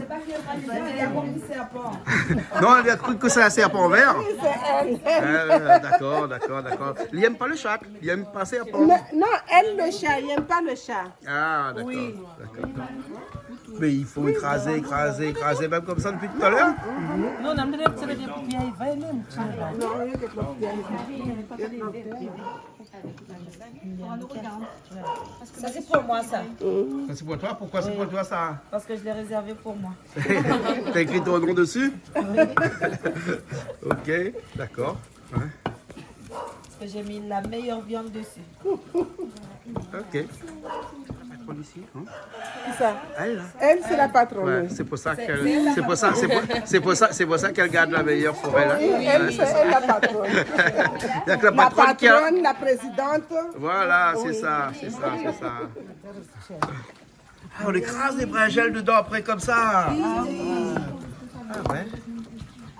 Non, elle a cru que c'est un serpent vert. Oui, c'est elle. Euh, d'accord, d'accord, d'accord. Li èm pa le shat, li èm pa serpan. Non, non, elle, le chat, il aime pas le chat. Ah, d'accord, d'accord. Mais il faut écraser, écraser, écraser, même comme ça depuis tout à l'heure. Non, non, non, c'est le début, il va même. Ça, c'est pour moi, ça. Ça, c'est pour toi. Pourquoi c'est pour toi, ça ? Parce que je l'ai réservé pour moi. T'as écrit ton nom dessus ? Oui. Ok, d'accord. Ouais. Parce que j'ai mis la meilleure viande dessus. Ok. La patronne ici, hein ? Qui ça ? Elle, là. Elle, c'est la patronne. Ouais, c'est pour ça qu'elle, c'est pour ça, c'est pour, c'est pour ça, c'est pour ça qu'elle garde la meilleure pour elle, hein ? Oui, elle, c'est elle la patronne. Il y a que la patronne qui a... La patronne, la présidente. Voilà, c'est ça, c'est ça, c'est ça. Ah, on écrase les brinzèles dedans après comme ça. Ah ouais.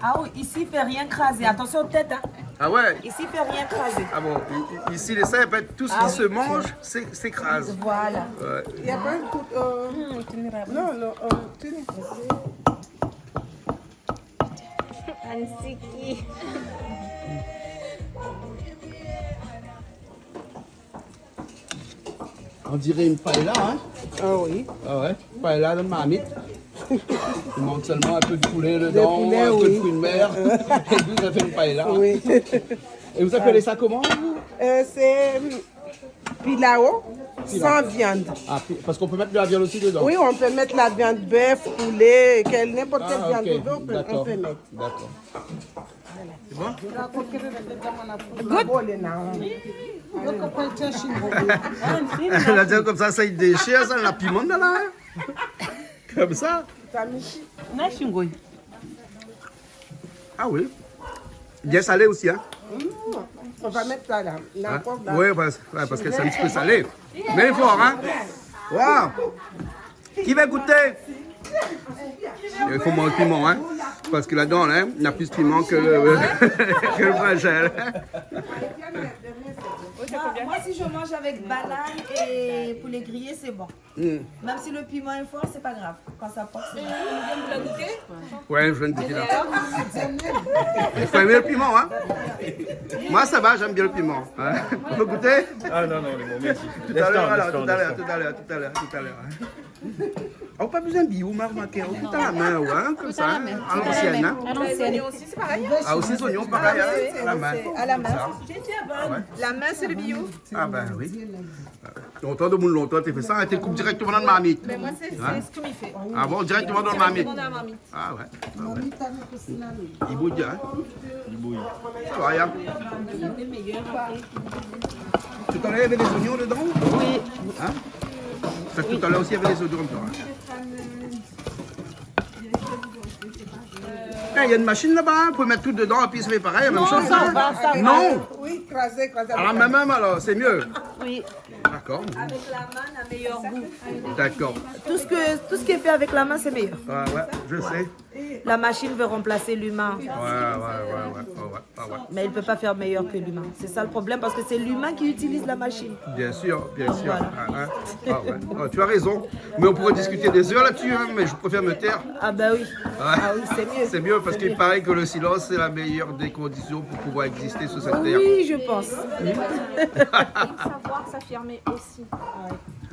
Ah oui, ici, il fait rien craser. Attention, tête, hein. Ah ouais ? Ici, il fait rien craser. Ah bon, i-, i-, ici, les seins, en fait, tout ce qui se mange, c'est, s'écrase. Voilà. Ouais. Il y a pas un coup, euh, non, non, euh, tenez. Ansiki. On dirait une paella, hein ? Ah oui. Ah ouais, paella dan marmit. Il manque seulement un peu de poulet dedans, un peu de fruits de mer. De poulet, oui. Et puis, ça fait une paella. Oui. Et vous appelez ça comment, vous ? Euh, c'est, euh, pilao, sans viande. Ah, pi-, parce qu'on peut mettre de la viande aussi dedans. Oui, on peut mettre la viande bœuf, poulet, quelle, n'importe quelle viande dedans, on peut, on peut mettre. Ah, ok. D'accord. D'accord. C'est bon ? Goûte. Elle a dit comme ça, ça, il déchire, ça, la piment, là, hein ? Konmsa. Sa mishi. Na shingoy. Ah oui. Bien salé aussi, hein. Mm. On va mettre ça là. Hein? N'importe là. Oui, parce, ouais, parce que c'est un petit peu salé. Mais il faut, hein. Waouh. Qui va goûter? Il faut moins de piment, hein. Parce que là-dedans, hein, il y a plus de piment que le, que le brinjal. Moi, moi, si je mange avec banane et poulet grillé, c'est bon. Hmm. Même si le piment est fort, c'est pas grave. Quand ça porte, c'est bon. Vous voulez goûter? Ouais, je viens de goûter là. Il faut aimer le piment, hein. Moi, ça va, j'aime bien le piment. Hein? Tu veux goûter? Ah non, non, non, merci. Tout à l'heure, alors, tout à l'heure, tout à l'heure, tout à l'heure, tout à l'heure, hein. Oh, pas besoin de bio, Marc Maquet. Oh, tout à la main, ouais, hein, comme ça, hein, à l'ancienne, hein. À l'ancienne. Ah, aussi, les oignons, pareil, hein, à la main. À la main. Comme ça. Ah ouais. La main, c'est le bio. Ah ben oui. Lontan, demoun lontan, té fé sa, té koup dirèkteman dan marmit. Mé moin, sé, sé sak mi fé. Ah bon, dirèkteman dan marmit. Dirèkteman dan marmit. Ah ouais, ah ouais. I bouy, hein. I bouy. Sa va, ya. Tout à l'heure, il y avait des oignons dedans? Oui. Hein? Parce que tout à l'heure aussi, il y avait des oignons dedans, hein. Eh, il y a une machine là-bas, hein, vous pouvez mettre tout dedans et puis ça fait pareil, la même chose, hein. Non, ça va, ça va. Non. Oui, écrasé, écrasé. À la main même, alors, c'est mieux. Oui. D'accord. Avec la main, on a meilleur goût. D'accord. Tout ce que, tout ce qui est fait avec la main, c'est meilleur. Ouais, ouais, je sais. La machine veut remplacer l'humain. Ouais, ouais, ouais, ouais, ouais, ouais. Ah ouais. Mais elle peut pas faire meilleur que l'humain. C'est ça le problème, parce que c'est l'humain qui utilise la machine. Bien sûr, bien sûr. Voilà. Ah, hein. Ah ouais. Ah, tu as raison. Mais on pourrait discuter des heures là-dessus, hein, mais je préfère me taire. Ah bah oui. Ouais. Ah oui, c'est mieux. C'est mieux parce qu'il paraît que le silence, c'est la meilleure des conditions pour pouvoir exister sur cette terre. Oui, je pense. Savoir s'affirmer aussi.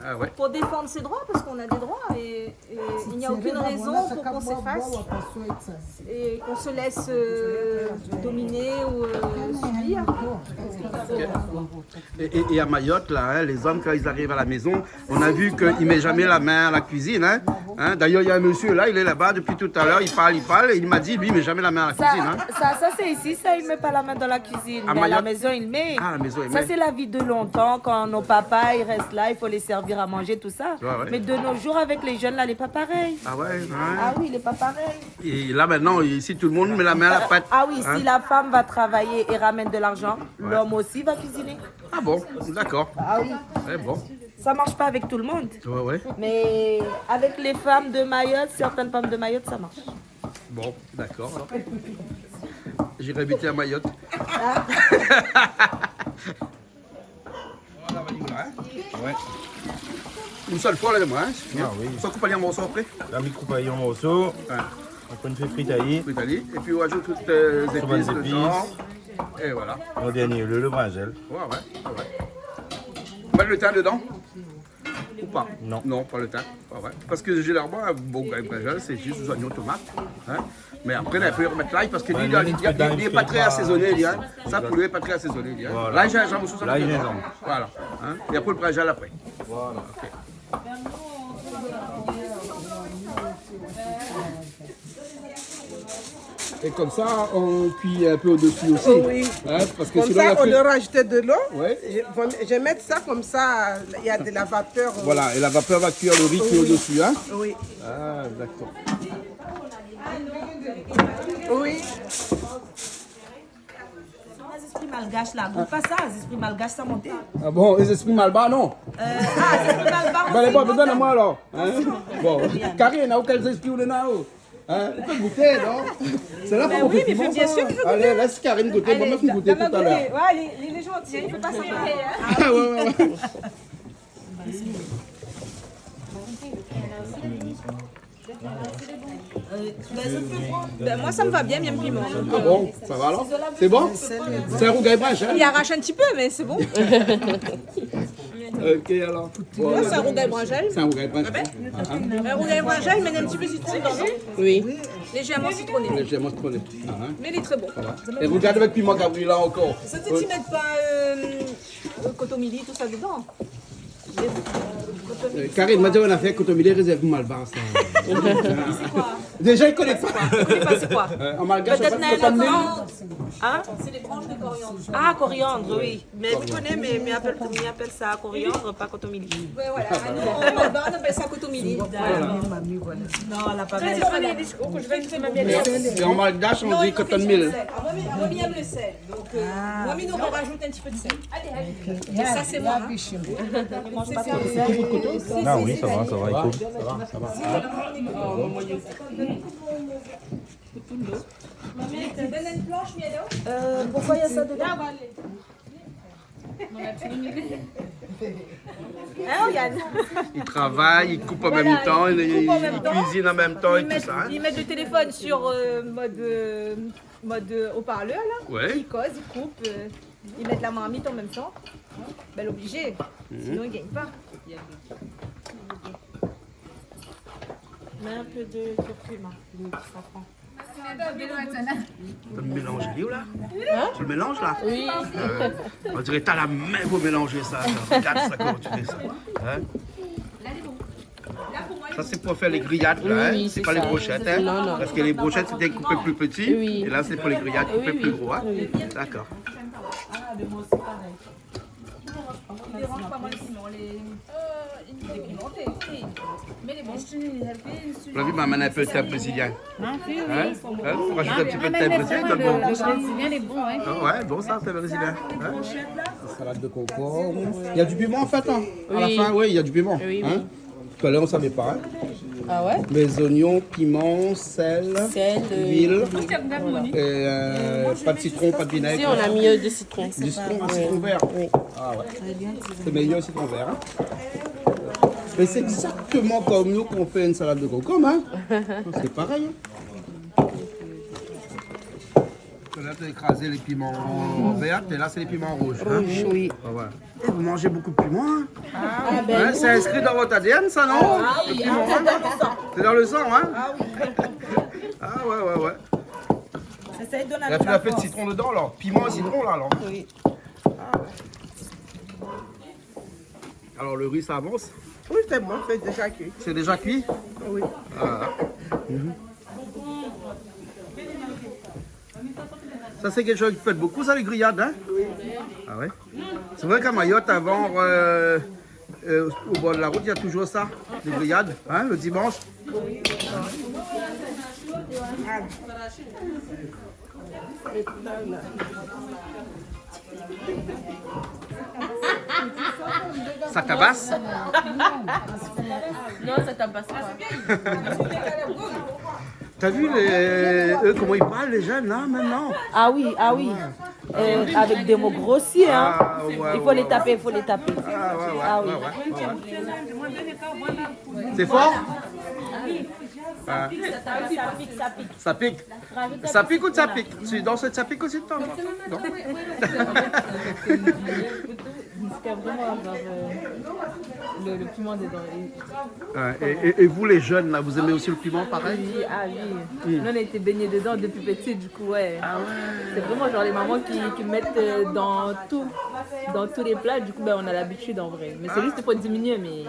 Ah ouais. Pour défendre ses droits, parce qu'on a des droits et Et il n'y a aucune raison pour qu'on s'efface et qu'on se laisse, euh, dominer ou, euh, subir. Et, et, et à Mayotte, là, hein, les hommes, quand ils arrivent à la maison, on a vu qu'ils mettent jamais la main à la cuisine, hein. Hein, d'ailleurs, il y a un monsieur là, il est là-bas depuis tout à l'heure, il parle, il parle, et il m'a dit, lui, il met jamais la main à la cuisine, hein. Ça, ça, c'est ici, ça, il met pas la main dans la cuisine. Mais à la maison, il met. Ah, à Mayotte. Ah, à la maison, il met. Ça, c'est la vie de longtemps, quand nos papas, ils restent là, il faut les servir à manger, tout ça. Ouais, ouais. Mais de nos jours, avec les jeunes, là, lé pa parèy. Ah ouais, ouais. Ah oui, lé pa parèy. Et là, maintenant, ici, tout le monde met la main à la pâte. Ah oui, hein ? Si la femme va travailler et ramène de l'argent, ouais, l'homme aussi va cuisiner. Ah bon, d'accord. Ah oui. Ouais, bon. Ça marche pas avec tout le monde. Ouais, ouais. Mais avec les femmes de Mayotte, certaines femmes de Mayotte, ça marche. Bon, d'accord, alors. J'irai habiter à Mayotte. Ah. Voilà, on y va, hein ? Ouais. Une seule fois, là, moi, hein ? Ah oui. Sa koup ali an morso apré ? La mi koup ali an morso. Ouais. Apré, nou fé frit ali. Frit ali. Et puis, on ajoute toutes les épices dedans. Sur les épices. Et voilà. Et en dernier lieu, le brinjèl. Ouais, ouais, ouais, ouais. Mèt le tin dedan ? Ou pa ? Non. Non, pa le tin. Ah ouais. Parske jénéralman, in bon grin brinjèl, sé zis zoignon, tomat. Hein ? Mé apré, la, i pé remèt lay parske li, li, li lé pa trè asézoné, li, hein. Sa, pou li, lé pa trè asézoné, li, hein. Voilà. Lay, zinzanm, tout sa. Lay, zinzanm. Voilà. Hein ? É apré, le brinjèl apré. Voilà. Ok. Et comme ça, on cuit un peu au-dessus aussi. Oh oui. Hein, parce que sinon, on a plus. Comme ça, au lieu de rajouter de l'eau, ouais, je, je vais mettre ça comme ça, il y a de la vapeur, euh. Voilà, et la vapeur va cuire le riz qui est au-dessus, hein ? Oui. Ah, d'accord. Oui. Zespri malgash la, gout pa sa, zespri malgash sa monté. Ah bon, zespri malbar, non ? Euh, ah, zespri malbar osi, donk, donn amoin alor. Hein ? Bon, Karine, na okin zespri ou néna, oh ? Hein ? Ou pé gouté, non ? Sé la fo gouté. Ben oui, mé bien sûr ke mi pé gouté. Allez, laisse Karine goûter, bon, moi, je vais goûter tout à l'heure. Ouais, lé, lé zanti, i fo pa sa. Ah ouais, ouais, ouais. Euh, ben, ben, moi, ça me va bien, bien le piment. Ah bon, ça va alors ? C'est bon ? C'est un rougail brinjèl, hein ? Il arrache un petit peu, mais c'est bon. Ok, alors. Non, c'est un rougail brinjèl. C'est un rougail brinjèl. Ah, hein ? Un rougail brinjèl, mais un petit peu citron dedans, non ? Oui. Légèrement citronné. Légèrement citronné. Ah, hein ? Mais il est très bon. Voilà. Et regarde avec piment Gabriela encore. Ça, tu mets pas, euh, euh, kotomili, tout ça dedans. Euh, Karine, ma di aou in nafèr, kotomili rézèrv pou malbar, sa. Sé koi ? Déza, i koné pa. I koné pa sé koi. Euh, an malgash, pétèt an fèt, na in kotomili, ot non. Hein ? C'est les branches de coriandre. Ah, coriandre, oui. Mais vous connaissez, mais, mais appelle, mais appelle ça coriandre, pas kotomili. Ouais, voilà. Ah, nous, en Malbar, on appelle ça kotomili. Voilà. Non, elle a pas. Très bien. Et en malgache, on dit kotomili. Ah, moi, mi, moi, mi aime le sel. Donc, euh, moi, mi, on rajoute un petit peu de sel. Allez, allez. Ça, c'est moi, hein. Ah oui, ça va, ça va, il coupe. Ça va, ça va. Maman, tu donnes une planche, Miado ? Euh, pourquoi il y a ça dedans ? Hein, Oriane ? Il travaille, il coupe en même temps, il, il cuisine en même temps et tout ça, hein. Ils mettent le téléphone sur, euh, mode, euh, mode, euh, haut-parleur, là. Ouais. Ils causent, ils coupent, euh, ils mettent la marmite en même temps. Ben, l'obligé. Mhm. Sinon, ils gagnent pas. Mets un peu de curcuma, de safran. Ou mélanz ali, la ? Hein ? Tu le mélanges, là ? Oui. Euh, on dirait que t'as la main pour mélanger ça, là. Regarde ça, comment tu fais ça. Hein ? Ça, c'est pour faire les grillades, là, hein ? Oui, oui, c'est pas les brochettes, hein ? Non, non. Parce que les brochettes, c'était coupé plus petit. Oui. Et là, c'est pour les grillades, coupé plus gros, hein ? Oui, oui. D'accord. Vous l'avez vu, maman, un peu de thym brésilien. Hein ? Hein ? On rajoute un petit peu de thym brésilien, ça donne bon goût, ça. Ah ouais, bon, ça, thym brésilien. Hein ? Salade de concombre. Il y a du piment, en fait, hein ? À la fin, oui, il y a du piment. Oui, oui. Tout à l'heure, on savait pas, hein. Ah ouais ? Les oignons, piment, sel, huile, euh, pas de citron, pas de vinaigre. Si, on a mis, euh, du citron. Du citron, un citron vert. Oui. Ah ouais. C'est meilleur citron vert, hein. Mais c'est exactement comme nous qu'on fait une salade de concombre, hein. C'est pareil, hein. Là, t'as écrasé les piments verts et là, c'est les piments rouges, hein ? Rouge, oui. Ah ouais. Eh, vous mangez beaucoup de piment, hein ? Ah, ben oui. Hein, c'est inscrit dans votre A D N, ça, non ? Ah oui, c'est dans le sang. Le piment, hein ? C'est dans le sang, hein ? Ah oui. Ah ouais, ouais, ouais. Là, tu as fait de citron dedans, alors. Piment et citron, là, alors. Oui. Ah ouais. Alors, le riz, ça avance ? Oui, c'est bon, c'est déjà cuit. C'est déjà cuit ? Oui. Ah. Mhm. Ça, c'est quelque chose qui fait beaucoup, ça, les grillades, hein ? Oui. Ah ouais ? C'est vrai qu'à Mayotte, avant, euh, euh, au bord de la route, il y a toujours ça, les grillades, hein, le dimanche. Ça tabasse ? Non, ça tabasse pas. T'as vu les, eux, comment ils parlent, les jeunes, là, maintenant ? Ah oui, ah oui. Ouais. Euh, avec des mots grossiers, hein. Ah, ouais, ouais, ouais. Il faut les taper, il faut les taper. Ah, ouais, ouais, ouais, ouais. C'est fort ? Ah. Ça pique, ça pique, ça pique. Ça pique. Ça pique ou ça pique ? Si, dans cette, ça pique aussi de temps en temps. Non ? Parce qu'il y a vraiment, genre, euh, le, le piment dedans. Et... Ah, et, et, et vous, les jeunes, là, vous aimez aussi le piment, pareil ? Oui, ah oui. Hmm. Nous, on a été baignés dedans depuis petit, du coup, ouais. Ah ouais. C'est vraiment, genre, les mamans qui, qui mettent, euh, dans tout, dans tous les plats, du coup, ben, on a l'habitude, en vrai. Mais c'est juste pour diminuer, mais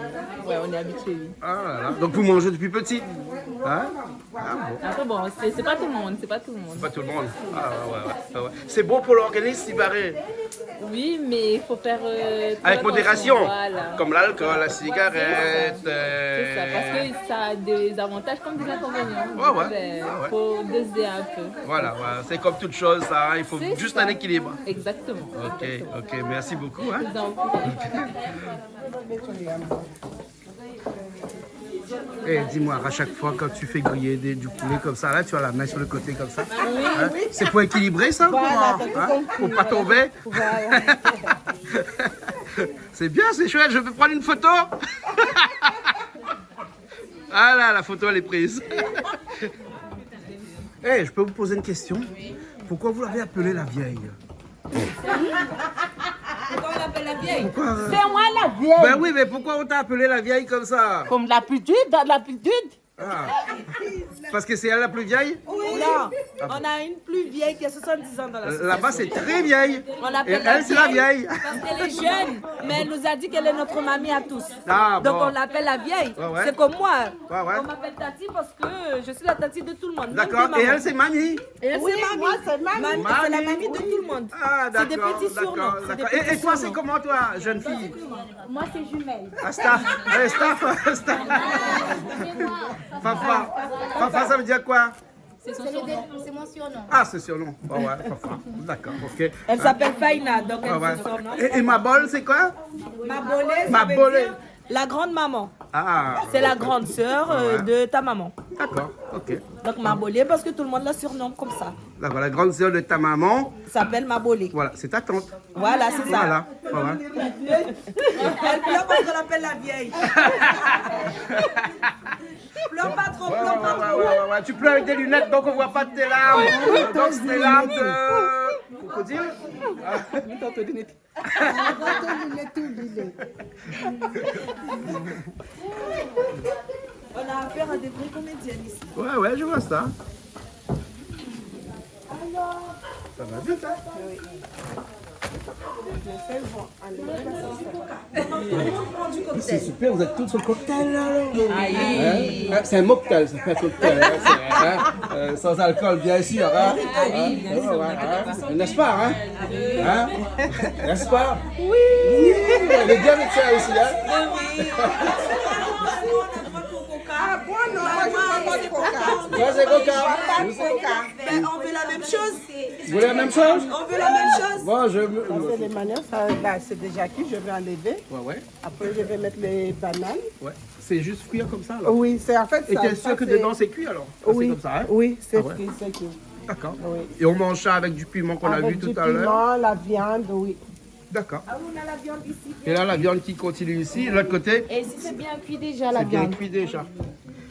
ouais, on est habitué, oui. Ah là là. Donc, vous mangez depuis petit ? Hein ? Ah bon. Après, bon, c'est, c'est pas tout le monde, c'est pas tout le monde. C'est pas tout le monde. Ah ouais, ouais, ouais, ouais. C'est bon pour l'organisme, il paraît. Oui, mais il faut faire, euh, très attention. Avec modération. Voilà. Comme l'alcool, la cigarette, c'est ça. C'est ça, parce que ça a des avantages comme des inconvénients. Ouais, ouais. Du coup, ben, faut doser un peu. Voilà, voilà. C'est comme toute chose, ça, hein. Il faut juste un équilibre. C'est ça. Exactement. Ok, ok. Merci beaucoup, hein. Je vous en prie. Eh, dis-moi, à chaque fois quand tu fais griller des, du poulet comme ça, là, tu as la main sur le côté comme ça. Oui. Hein ? C'est pour équilibrer ça, ou comment ? Voilà, t'as tout compris. Hein ? Pour pas tomber. Voilà. C'est bien, c'est chouette, je peux prendre une photo ? Ah là, la photo, elle est prise. Eh, je peux vous poser une question ? Oui. Pourquoi vous l'avez appelée la vieille ? Pourquoi on l'appelle la vieille ? Pourquoi, euh... C'est moi la vieille. Ben oui, mais pourquoi on t'a appelé la vieille comme ça ? Comme l'habitude, dans l'habitude. Ah. Parce que c'est elle la plus vieille ? Oui. Non, on a une plus vieille qui a soixante-dix ans dans la... Euh, là-bas, c'est très vieille. Et elle, c'est la vieille. On l'appelle la vieille parce qu'elle est jeune, mais elle nous a dit qu'elle est notre mamie à tous. Ah, bon. Donc, on l'appelle la vieille. Ouais, ouais. C'est comme moi. Ouais, ouais. On m'appelle Tati parce que je suis la Tati de tout le monde, même des mamans. D'accord. Et elle, c'est mamie. Et elle, c'est mamie. Oui, moi, c'est mamie. Mamie, c'est la mamie de tout le monde. Ah, d'accord, d'accord, d'accord. C'est des petits surnoms. Et, et toi, c'est comment, toi, jeune fille ? Moi, c'est jumelle. Ah, staff. Allez, staff, staff. Fafa. Fafa, ça veut dire quoi ? C'est son surnom. C'est mon surnom. Ah, c'est surnom. Ouais, ouais, Fafa. D'accord, ok. Elle s'appelle Faina, donc elle se surnomme Fafa. Et, et Mabol, c'est quoi ? Mabolé, ça veut dire la grande maman. Ah, ok. C'est la grande sœur, euh, de ta maman. D'accord, ok. Donc Mabolé, parce que tout le monde la surnomme comme ça. D'accord, la grande sœur de ta maman s'appelle Mabolé. Voilà, c'est ta tante. Voilà, c'est ça. Voilà, voilà. Elle pleure parce qu'on l'appelle la vieille. Pleure pas trop, pleure pas trop. Ouais, ouais, ouais, ouais. Tu pleures avec des lunettes, donc on voit pas tes larmes. Donc c'est des larmes de crocodile. Attends, tes lunettes. Attends, tes lunettes, tes lunettes. On a affaire à des vraies comédiennes ici. Ouais, ouais, je vois ça. Ça va vite, hein ? Oui. Mais c'est super, vous êtes toutes sur le cocktail, là, alors. Ah oui. Hein ? Ah, c'est un mocktail, c'est pas un cocktail, hein, c'est, hein, euh, sans alcool, bien sûr, hein. Ah oui, bien sûr, ouais, ouais, on est d'accord. N'est-ce pas, hein ? Hein ? N'est-ce pas ? Oui. Oui, elle est bien avec ça aussi, hein ? Ah bon, non, moi, je bois pas de coca. Toi, c'est coca. Je bois pas de coca. Ben, on veut la même chose. Vous voulez la même chose ? On veut la même chose. Bon, je veux... Ça, c'est les maniocs, ça, là, c'est déjà cuit, je vais enlever. Ouais, ouais. Après, je vais mettre les bananes. Ouais. C'est juste cuire comme ça, alors ? Oui, c'est, en fait, ça, ça, c'est... Et t'es sûr que dedans, c'est cuit, alors ? Ah, c'est comme ça, hein ? Oui, c'est cuit, c'est cuit. Ah ouais. D'accord. Oui. Et on mange ça avec du piment qu'on a vu tout à l'heure ? Avec du piment, la viande, oui. D'accord. Ah, on a la viande ici. Et là, la viande qui continue ici, l'autre côté. Et ici, c'est bien cuit déjà, la viande. C'est bien cuit déjà.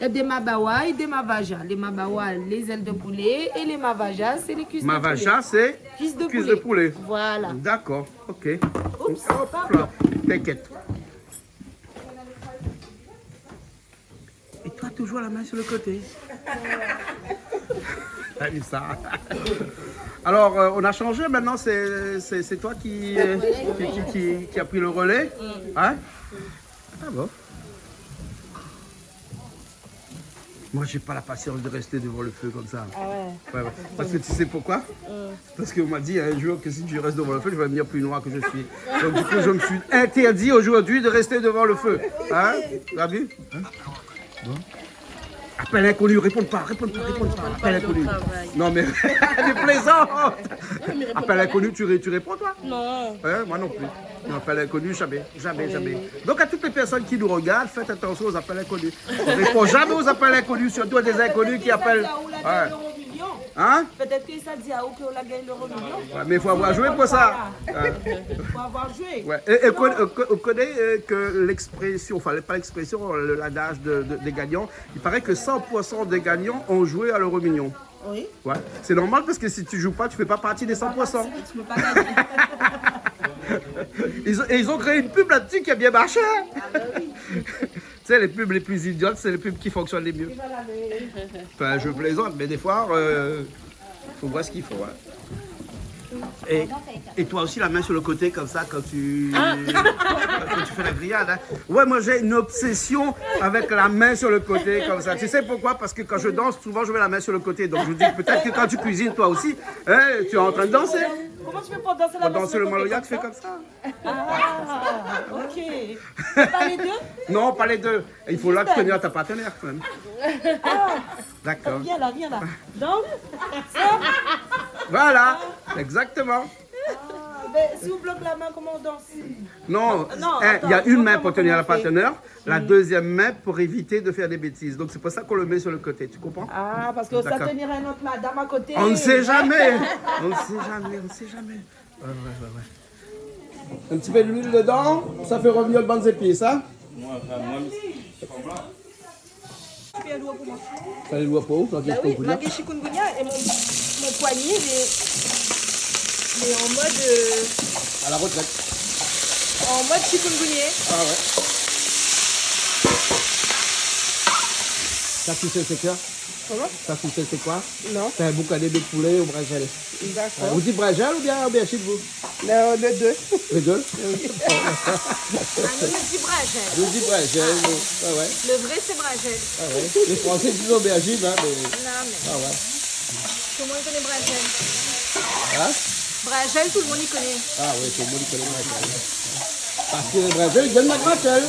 Il y a des mabawa et des mavaja. Les mabawa, les ailes de poulet, et les mavaja, c'est les cuisses de poulet. Mavaja, c'est cuisse de poulet. Cuisse de poulet. Voilà. D'accord, ok. Oups, pardon. Hop là. T'inquiète. Et toi, toujours la main sur le côté. T'as vu ça ? Alors, euh, on a changé maintenant, c'est, c'est, c'est toi qui, euh, qui, qui, qui, qui a pris le relais. Hein ? Ah bon ? Moi, j'ai pas la patience de rester devant le feu comme ça. Ah ouais. Ouais, ouais. Parce que tu sais pourquoi ? Parce qu'on m'a dit un jour que si je reste devant le feu, je vais devenir plus noir que je suis. Donc, du coup, je me suis interdit aujourd'hui de rester devant le feu. Hein ? T'as vu ? Hein ? Bon. Appel inconnu, réponds pas, réponds pas, non, réponds pas. Appel inconnu. Non, mais je plaisante. Appel inconnu, tu ré-, tu réponds, toi ? Non. Hein ? Moi non plus. Non, appel inconnu, jamais, jamais, jamais. Donc, à toutes les personnes qui nous regardent, faites attention aux appels inconnus. On répond jamais aux appels inconnus, surtout à des inconnus qui appellent. Ouais. Hein ? Peut-être que ça dit à vous qu'on a gagné l'euro million. Ouais, mais il faut avoir joué pour ça. Faut avoir joué. Ouais. Et, et vous conna-, vous connaissez, euh, que l'expression, enfin, pas l'expression, le, l'adage de, de, des gagnants, il paraît que cent pour cent des gagnants ont joué à l'euro million. Oui. Ouais. C'est normal parce que si tu joues pas, tu fais pas partie des cent pour cent. Tu peux pas gagner. Ils ont, et ils ont créé une pub là-dessus qui a bien marché, hein. Ah bah oui. Tu sais, les pubs les plus idiotes, c'est les pubs qui fonctionnent les mieux. Enfin, je plaisante, mais des fois, euh, faut voir ce qu'il faut, hein. Et, et toi aussi, la main sur le côté, comme ça, quand tu, quand tu fais la grillade, hein. Ouais, moi, j'ai une obsession avec la main sur le côté, comme ça. Tu sais pourquoi ? Parce que quand je danse, souvent, je mets la main sur le côté. Donc, je me dis, peut-être que quand tu cuisines, toi aussi, hein, tu es en train de danser. Comment tu fais pour danser la main sur le côté comme ça ? Pour danser le maloya, tu fais comme ça. Ah, ok. Pas les deux ? Non, pas les deux. Il faut là tenir ta partenaire, quand même. Ah. D'accord. Viens là, viens là. Donc, ça. Voilà, exactement. Ah, ben, si on bloque la main, comment on danse ? Non, non, hein, attends, il y a une main pour tenir la partenaire, la deuxième main pour éviter de faire des bêtises. Donc c'est pour ça qu'on le met sur le côté, tu comprends ? Ah, parce que ça tenir une autre madame à côté. On ne sait jamais. On ne sait jamais, on ne sait jamais. Ouais, ouais, ouais, ouais. Un petit peu d'huile dedans, ça fait revenir le bann zépis, hein. Moi, enfin, moi, c'est comme là. Fé lou pou moin. Fé lou pou ou, kan... Bah oui, chikungunya. Malgré chikungunya, et mon, mon poignet, il est, il est en mode, euh, à la retraite. En mode chikungunya. Ah ouais. Ça, tu sais, c'est clair. Koman ? Sa, ou sé, sé koi ? Non. Sé in boukané de poulé o brinzèl. Dakor. Ou di brinzèl oubien, oubien si vou ? Non, lé dé. Lé dé ? Oui. Bon, dakor. Ah, nou, nou di brinzèl. Nou di brinzèl, nou. Ah ouais. Le vré, sé brinzèl. Ah ouais. Lé Fransé i di obèrjin, hein, mé... Non, mé... Ah ouais. Tout le monde connaît brinzèl. Hein ? Brinzèl, tout le monde i koné. Ah oui, tout le monde i koné brinzèl. Parske brinzèl i vien de la gratèl.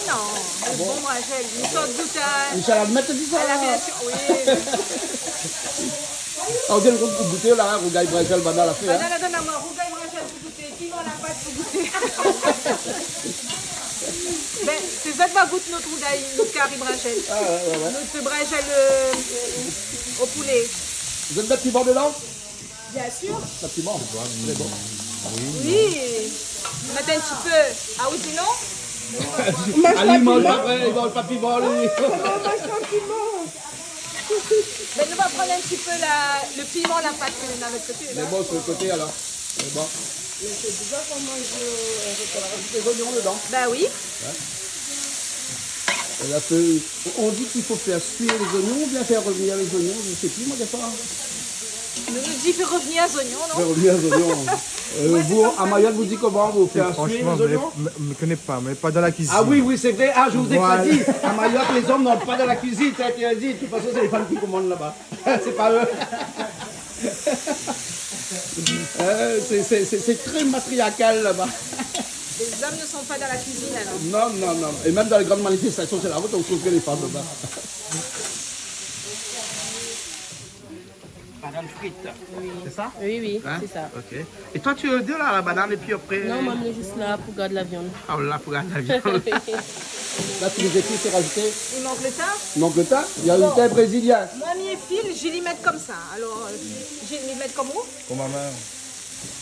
Non, le bon brinzèl. Une sorte goût à... Michel Admette i di sa. À l'aviation, oui. Ah, ou vien de gouté la, hein, rougay brinzèl, banna la fé, hein. Banna la donn amoin rougay brinzèl pou gouté, piman la pat pou gouté. Ben, sé zot va gout nout rougay, nout kari brinzèl. Ah ouais, ouais, ouais. Nout brinzèl, euh, o poulé. Zot i mèt piman dedan ? Bien sûr. Sa piman, lé bon. Oui. Mèt in ti pé. Ah oui, sinon ? Manz pa piman. Ali i manz pa vré, i manz pa piman, li. Non, manz pa piman. Ben, nou va pran in ti pé la, le piman la pat ke nou néna de lot koté, la. Mé bon, su le koté, alor. Mé bon. Mé sé bizar koman i fé, euh, avèk lé zoignon dedan. Ben oui. Ouais. É la, sé, on dit qu'il faut faire cuire les oignons ou bien faire revenir les oignons, je sais plus, moi, des fois. Nou, nou di fé revenir zoignon, non ? Fé revenir zoignon. Euh, vous, à Mayotte, vous dites comment ? Vous faites cuire les oignons ? Franchement, je ne connais pas, mais pas dans la cuisine. Ah oui, oui, c'est vrai. Ah, je vous ai pas dit. Voilà. À Mayotte, les hommes n'entrent pas dans la cuisine, c'est interdit. De toute façon, c'est les femmes qui commandent là-bas. C'est pas eux. Euh, c'est, c'est, c'est, c'est très matriarcal là-bas. Les hommes ne sont pas dans la cuisine, alors. Non, non, non. Et même dans les grandes manifestations, c'est là-bas qu'on trouve que les femmes là-bas. Banane frite, c'est ça ? Oui, oui, c'est ça. Hein ? Ok. É toi, tu es de là, la banane, et puis après... Non, moin, mi lé zis la pou gard la viann. Ah, la pou gard la viann. La, tu nous expliques, c'est rajouté... I mank le tin ? I mank le tin ? Bon. Il y a le thym brésilien. Moin, mi fil, mi mèt konmsa. Alor, euh, mi mèt konm ou ? Konm ma min.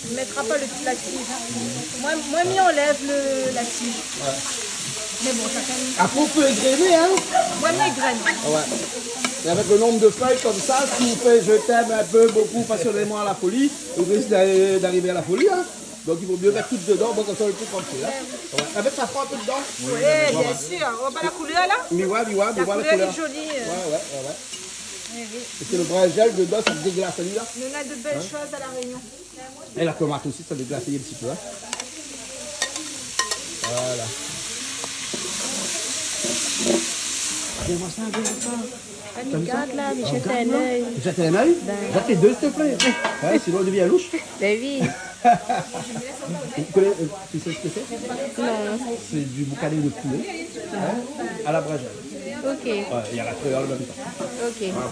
Mi mètra pa le, la tij, hein. Moin, moin, mi anlèv le, la tij. Ouais. Mé bon, sa fé... Après, on peut égrener, hein. Moin, mi égrène. Ah ouais. Et avec le nombre de feuilles comme ça, si on fait je t'aime un peu, beaucoup, passionnément, à la folie, on risque d'a-, d'arriver à la folie, hein. Donc, il vaut mieux mettre tout dedans, bon, comme ça, on est plus tranquille, hein. Ouais. Avec safran un peu dedans. Oui, bien sûr. On voit pas la couleur, là ? Mi voi, mi voi, mi voi la couleur. La couleur est jolie, euh. Ouais, ouais, ouais, ouais. Oui, oui. Parce que le brinzèl dedans, ça déglace, celui-là. Nous, on a de belles choses à La Réunion. Hein ? Et la tomate aussi, ça déglace un petit peu, hein. Voilà. Viens voir ça, viens voir ça. Ah, mi gard la, mi jèt in oeil. Jèt in oeil ? Ben. Jèt les deux, s'il te plaît. Hein, sinon, on devient louche. Ben oui. Vous connaissez, euh, tu sais ce que c'est ? Non. C'est du boucané de poulet, hein, à la brinzèle. Ok. Ouais, il y a la créole en même temps. Ok. Voilà.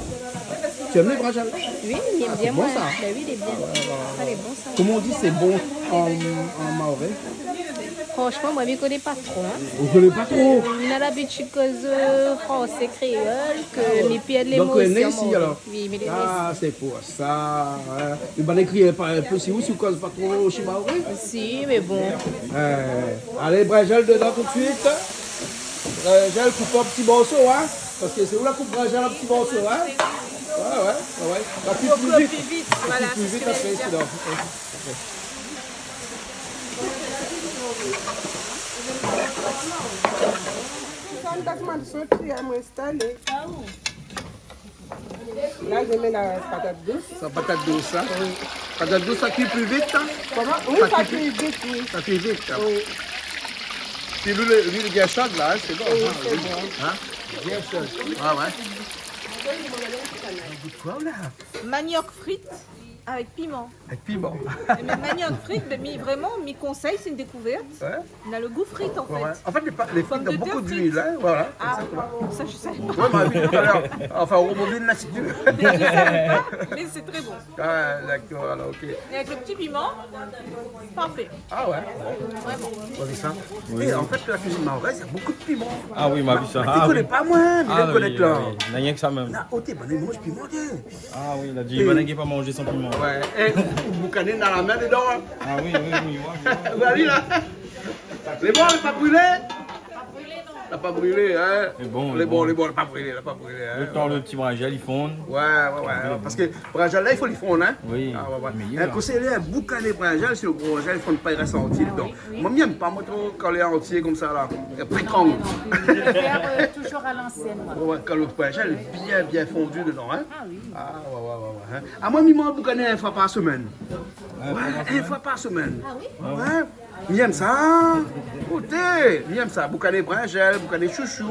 Tu aimes les brinzèles ? Oui, mi èm bien, moin. Ah, c'est bon, ça. Ben oui, lé bien. Ah, ouais, ouais, ouais. Sa lé bon, sa. Comment on dit c'est bon en, en mahorais ? Franchement, moin, mi koné pa tro, hein. Vous connaissez pas trop ? Mi na labitid koz, euh, fransé, kréol, ke mi pèrd lé mo isi an mahorais. Donc, euh, né ici, alors ? Oui, mi lé né isi. Ah, c'est pour ça, hein. Lé bann i kri pa in pé si ou, si ou koz pa tro shimaoré. Si, mé bon. Euh, alé, brinzèl dedan tout de suite. Brinzèl koupé an ti morso, hein. Parske sé ou la koup brinzèl an ti morso, hein. Ouais, ouais, ouais, ouais. Fo kui pli vit. Fo kui pli vit, voilà, sé sak mi vé dir. Sinon. Sa, mi ta komann soti, a, moin instalé. La, mi mèt la patat dous. Sa, patat dous, hein ? Oui. Patat dous, sa kui pli vit, hein ? Koman ? Oui, sa kui pli vit, oui. Sa kui vit, hein ? Oui. Pi luil, luil lé bien sho la, hein, sé bon, hein ? Oui, sé bon. Hein ? Bien sho. Ah ouais. Gout koi, la ? Maniok frit avèk piman. Avèk piman. É mé maniok frit, mé mi, vréman, mi konsèy, sé in dékouvèrt. Ouais. Na le gou frit, an fèt. Ouais, ouais. An fèt, lé pa-, lé frit, na bonpé d'luil, hein, voilà, égzaktoman. Ah, sa, mi savé pa. Ouais, ma vi toutalèr. Anfin, o robobine, la, si tu veux. Mé mi savé pa, mé sé tré bon. Ah, dakor, alor, ok. É avèk le ti piman, parfé. Ah ouais, bon. Vréman. Ou la vi sa ? Oui. É an fèt, la kuizine mahoraise, na bonpé d'piman. Ah oui, ma vi sa. Ah oui. Ou koné pa, moin, mé... Ah oui, oui. Na rienk sa mèm. Na, oté, bann i manz piman, té. Ah oui, la di, banna i gingn pa manzé san piman. Ouais. É, ou boukané dan la min dedan, hein. Ah oui, oui, oui, ouais, ouais. Ou la vi la. Lé bon, lé pa brilé. Pa brilé, non. La pa brilé, hein ? Lé bon, lé bon, la pa brilé, la pa brilé, hein. Le tan lo ti brinzèl i fonn. Ouais, ouais, ouais. Parske brinzèl la, i fo li fonn, hein. Oui, ah, ouais, ouais. Mé in konsèy, in boukané brinzèl, si lo brinzèl i fonn pa, i rès antié dedan. Ah oui, oui. Moin, mi èm pa, moin, tro kan lé antié konmsa la. Apré, kan... Non, non, non. Je préfère, euh, toujours à l'ancienne, moi. Ouais, ouais, kan lo brinzèl lé bien, bien fondu dedan, hein. Ah oui. Ah, ouais, ouais, ouais, ouais, hein. Ah, moin, mi manz boukané in foi par semèn. Ouais, in foi par semèn. Ah oui ? Ouais. Mi èm sa. Ékout, mi èm sa. Boukané brinzèl, boukané shoushou,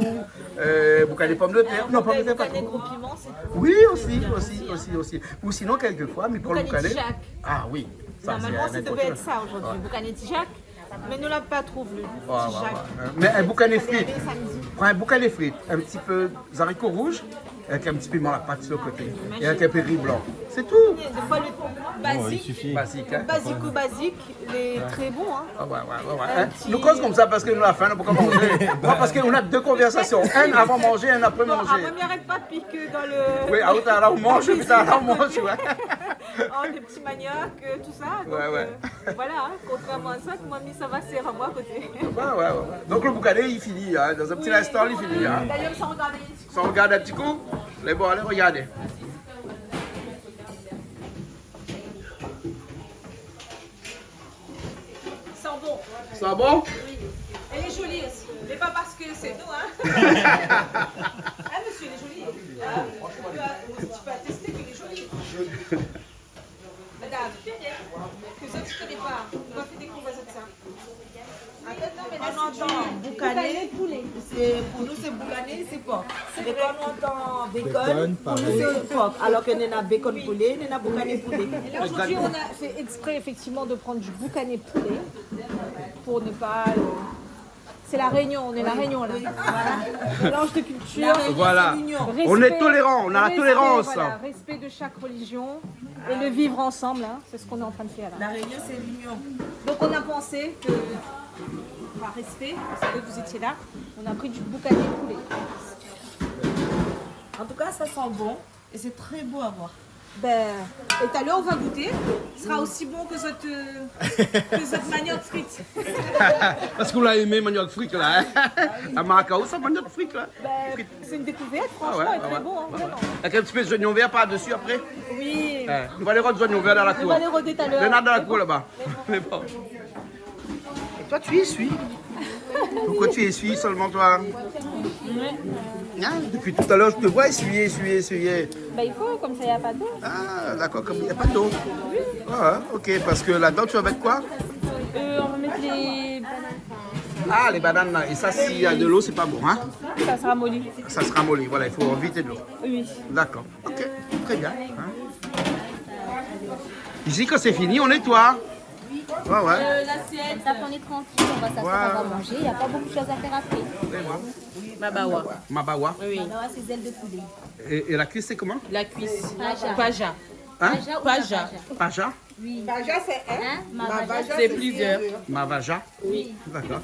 euh, boukané pomdetèr. Non, pomdetèr pa tro. Boukané gro piman, sé tout. Oui, osi, osi, osi, osi. Ou sinon, kèlkefoi, mi pran lo boukané. Boukané tijak. Ah oui. Normalman, sa devé èt sa zordi. Ouais. Boukané tijak. Mé nou la pa trouv lo tijak. Ouais, ouais, ouais. Mé in boukané frit. Fo alé samdi. Pran in boukané frit, in ti pé zariko rouz, avèk in ti piman la pat su lo koté. Imazine. É avèk in pé ri blan. Sé tou. Défoi, lo bazik, bazik, hein. Ouais, i sifi. Bazik, hein. Bazik ou bazik, lé tré bon, hein. Ah ouais, ouais, ouais, ouais. In ti... Nou koz konmsa parske nou la fin, nou la pa manzé. Non, parske nou na dé konvèrsasion. Inn avan manzé, inn apré manzé. Non, amoin, mi arèt pa pik dan lo... Oui, ah, ou la, ou manz, ou la, ou manz, ouais. Oh, dé ti maniok, euh, tousa. Ouais, ouais. Donk, euh, voilà, hein, kontrèrman a sa, koman mi sava sèr amoin a koté. Ouais, ouais, ouais, ouais. Donk, lo boukané, li fini, hein. Dan in ti instan, li fini, hein. D'ailleurs, sa regard isi. Sa regard in ti kou. Lé bon, alé, regardé. Sa bon. Sa bon ? Oui. Lé zoli osi. Mé pa parske sé nou, hein. Hein, mésyé, lé zoli. Hein ? Ou pé, ou pé atèsté ke lé zoli. Madam, ke zot i koné pa, nou va fé dékouvèr sa. Kan nou antann boukané, sé, pou nou, sé boukané, sé por. Mé kan nou antann békon, pou nou, sé por. Alor ke néna békon poulé, néna boukané poulé. Et là, aujourd'hui, on a fait exprès, effectivement, de prendre du boucané poulet pour ne pas, euh, c'est la Réunion, on est La Réunion, là. Oui, oui, voilà. Mélange de culture. La Réunion, c'est l'union. Voilà. On est tolérant, on a la tolérance. Respect, voilà, respect de chaque religion et le vivre ensemble, hein, c'est ce qu'on est en train de faire là. La Réunion, c'est l'union. Donc on a pensé que, par respect, parce que vous étiez là, on a pris du boucané poulet. En tout cas, ça sent bon. Et c'est très beau à voir. Ben, et tout à l'heure, on va goûter. Ce sera aussi bon que zot, euh, ke zot maniok frit. Parske ou la èm maniok frit la, hein ? Ah oui. A Marakaou, sa maniok frit la. Ben, c'est une découverte, franchement, et très bon, hein, vraiment. Ah ouais, ouais, ouais. Avèk in ti pé zoignon vèr par desi apré. Oui. Hein, nou va alé rod zoignon vèr dan la kour. Nou va alé rod talèr. Néna dan la kour laba. Mé bon. Et toi, tu essuies ? Pourquoi tu essuies seulement, toi ? Ouais. Hein ? Depuis tout à l'heure, je te vois essuyer, essuyer, essuyer. Bah, il faut, comme ça, il y a pas d'eau. Ah, d'accord, comme il y a pas d'eau. Oui. Ah, ok, parce que là-dedans, tu vas mettre quoi ? Euh, on va mettre les bananes. Ah, les bananes, là. Et ça, s'il y a de l'eau, c'est pas bon, hein ? Ça sera molli. Ça sera molli, voilà, il faut éviter de l'eau. Oui. D'accord, ok, très bien, hein. Ici, quand c'est fini, on nettoie. Ouais, ouais. Euh, l'assiette. Comme ça, on est tranquille, on va s'asseoir, on va manger. Il y a pas beaucoup de choses à faire après. Mabawa. Mabawa. Oui. Mabawa, c'est ailes de poulet. Et, et la cuisse, c'est comment ? La cuisse. Paja. Paja. Hein ? Paja ou paja ? Paja. Paja ? Oui. Paja, c'est un. Hein ? Mavaja, c'est plusieurs. Mavaja ? Oui. D'accord.